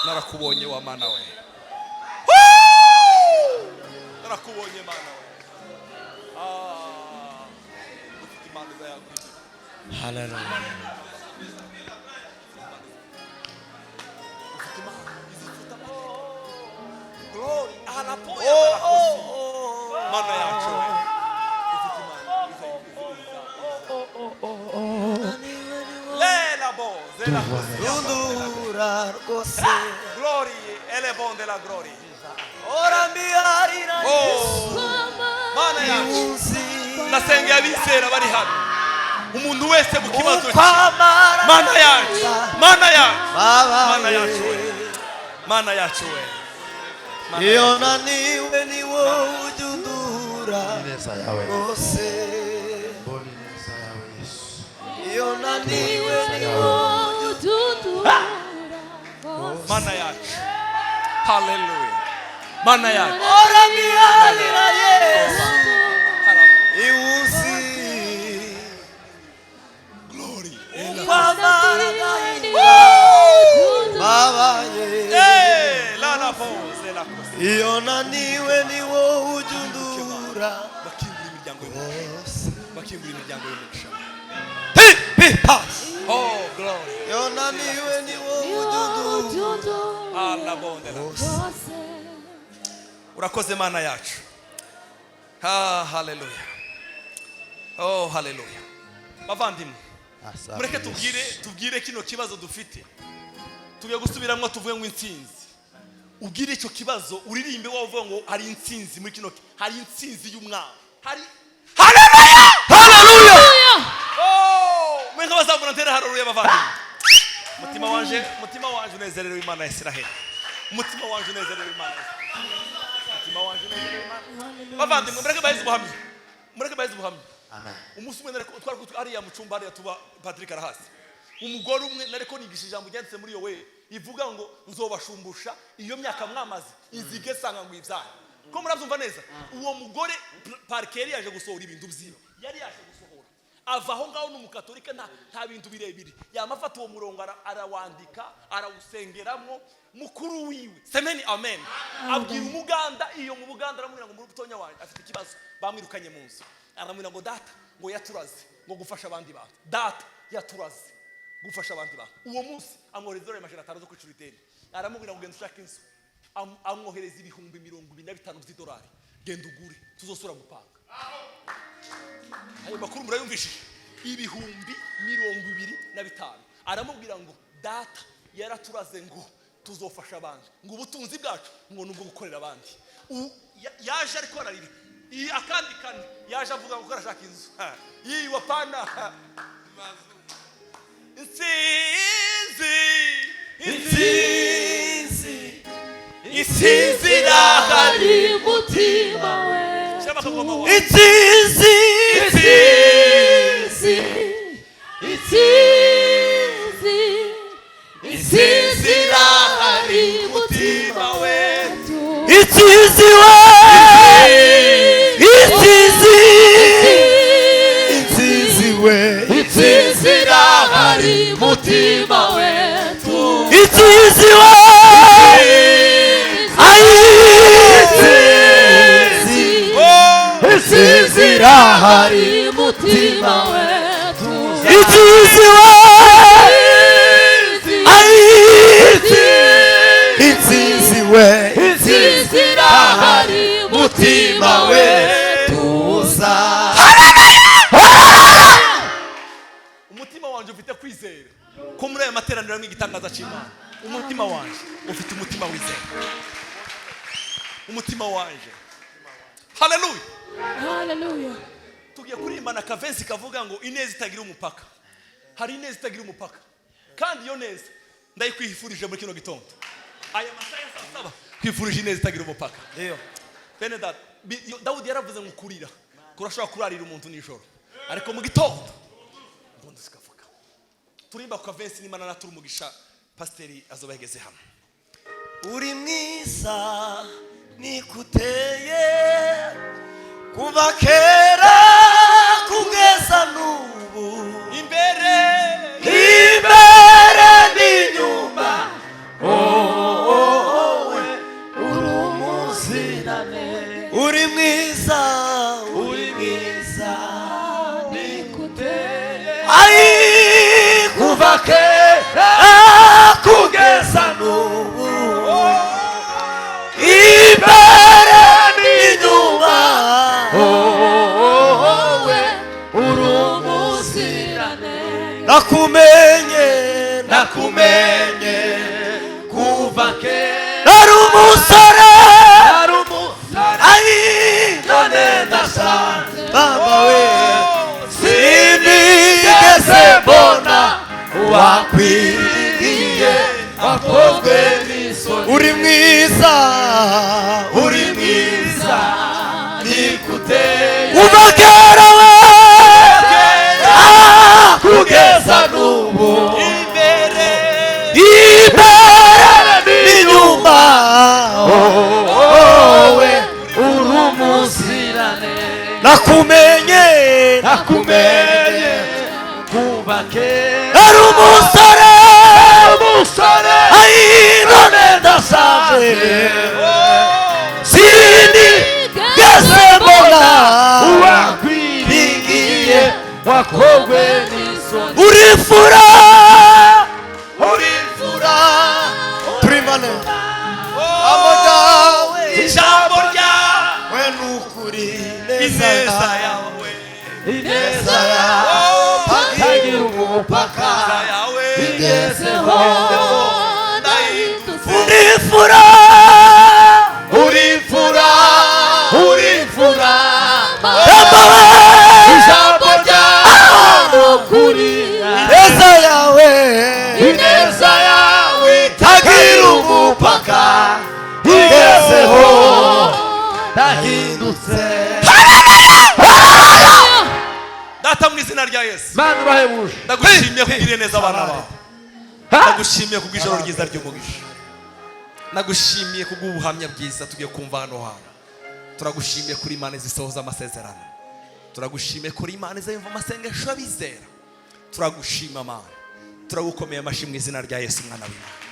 narakubonye wa Mana we. Woo! Narakubonye Mana we. Ah, ufite Imana izayaguha. Hallelujah. Ufite Imana izifuta amateka. Glory alla poya oh, Mana yacu we, ufite Imana lela bo zela. Rundura rwose. Glory ele bon della gloria. Ora mbiharira. Oh, Mana yacu. Uzi. Ndasengera abizera bari hano, umuntu wese mu kibazo cye. Ukwamara. Mana yacu, Mana yacu, Mana yacu we. Babaye. Mana yacu we. Mana Iyo yacu. naniwe ni wowe ujya undura Ineza yawe. rwose. Mbona ineza yawe Yesu. Iyo naniwe ni wowe ujya. Mana yacu, haleluya, Mana yacu. Ora mbiharira Yesu iwuzi. Glory. Ukwamara babaye. Eh, la la pose la cose. Iyo naniwe ni wowe ujya undura Bakingura imiryango y'umugisha. rwose. Bakingura imiryango y'umugisha. Hi, hi. Oh glory. Iyo naniwe ni wowe ujya undura Alla bonde la. Urakoze Mana yacu. Ah, haleluya. Oh haleluya. Bavandimwe, Asante mureke Yesu. tubwire kino kibazo dufite. Tugiye gusubiramo, tuvuge ngo intsinzi. Ubwire icyo kibazo, uririmbe wowe uvuga ngo hari intsinzi muri kino, hari intsinzi y'umwami, hari haleluya. Hallelujah. Oh, mwe nk'abazamura ntere haleluya. Bavandimwe, mutima wanje unezerewe Imana ya Israheli. Umutima wanje unezerewe Imana, umutima wanje unezerewe Imana. Bavandimwe, mureke baheze ubuhamya, mureke baheze ubuhamya. Amen. Umunsi umwe nariko twari hariya mu cyumba, hariya tuba, Patrick arahasi, umugore umwe nariko nigisha ijambo ryanditse muri Yoweli ivuga ngo nzobashumbusha iyo myaka mwamaze inzige sanga ngo ibyaye. Ko murabyumva neza? Uwo mugore parkeri yaje gusohora ibintu byiwe, yari yaje gusohora, ava aho ngaho. Ni umukatolika, nta bintu birebire. Yamafata uwo murongo arawandika, arawusengeramo. Mukuru wiwe, semeni amen, abwira umuganda iyo mu Buganda, aramubwira ngo mutonya wanjye afite ikibazo, bamwirukanye mu nzu. Aramubwira ngo data ngo yaturaze ngo gufasha abandi bantu, data yaturaze gufasha abandi bantu. Uwo munsi amwohereza idolari 500 zo kwicura ideni, aramubwira ngo genda ushake inzu. Amwohereza 25,000 by'idolari, genda ugure, tuzosura gupanga. Ayo makuru murayumvishije? 25,000. Aramubwira ngo data yaraturaze ngo tuzofasha abandi, ngo ubutunzi bwacu ngo ni ubwo gukorera abandi. Yaje ariko ararira. Iyi akandi kane yaje avuga ngo arashaka inzu. Ha, iyi wapana. Intsinzi, intsinzi, intsinzi irahari. Mutima we. Shyiramo akagoma wawe. Intsinzi. Intsinzi, intsinzi, intsinzi irahari, mutima wetu. Intsinzi we, intsinzi, intsinzi we. Intsinzi irahari, mutima wetu. Intsinzi we, ayi, intsinzi, intsinzi irahari. Mutima wetu. Intsinzi we, ayi, intsinzi we. Intsinzi irahari, mutima wetu. Umutima wanjye ufite kwizera ko muri aya materaniro harimo igitangaza cy'Imana. Umutima wanjye ufite umutima wizera, umutima wanjye. Haleluya! Haleluya! Tugiye kurimbana akavensi kavuga ngo ineza itagira umupaka. Hari ineza itagira umupaka, kandi iyo neza ndayikwifurije muri kino gitondo, aya masaha ya saa 7. Kwifurije ineza itagira umupaka. Ndio. Bene data, Dawudi yaravuze ngo kurira kurashobora kurarira umuntu nijoro, ariko mu gitondo impundu zikavuga. Turimba ku kavensi n'Imana natura umugisha. Pasiteri azoba yageze hano. Uri mwiza nikuteye kuva kera kugeza n'ubu. Imbere. Imbere n'inyuma, wowe uri umuziranenge. Uri mwiza, uri mwiza Nikuteye. Ai, kuva kera kugeza n'ubu, imbere n'inyuma, wowe uri Umuziranenge. Nakumenye, nakumenye kuva kera, nari umusore, nari umusore, ai, none ndasanze baba we, sinigeze mbona uwakwiringiye akozwe n'isoni. Uri mwiza, uri mwiza nikuteye kuva kera we, ah, kugeza n'ubu. Imbere. Imbere n'inyuma, wowe Uri umuziranenge. Nakumenye, Nakumenye kuva kera. Ari umusore, umusore, ai, none ndasanze, sinigeze mbona uwakwiringiye wakozwe n'isoni. Uri imfura, uri imfura, turimane amodawe. Ijambo ryawe. We nukuri. Ineza yawe. Ineza yawe itagira umupaka. Ineza yawe. Igezeho. Ndahindutse. Uri imfura. Uri imfura, uri imfura. Yambawe. Ijambo ryawe Ukuri. Ineza yawe. Ineza yawe itagira umupaka. Impinduka igezeho, ndahindutse. Data, mu izina rya Yesu, Mana, urahebuje. ndagushimiye kugirira neza abana bawe. Ndagushimiye kubw'ijoro ryiza ry'umugisha. Ndagushimiye kubw'ubuhamya bwiza tugiye kumva hano hantu. Turagushimiye kuri Imana zisohoza amasezerano. Turagushimiye kuri Imana izayumva amasengesho y'abizera. Turagushima, Mana, turagukomeye amashyi mu izina rya Yesu, umwana w'Imana.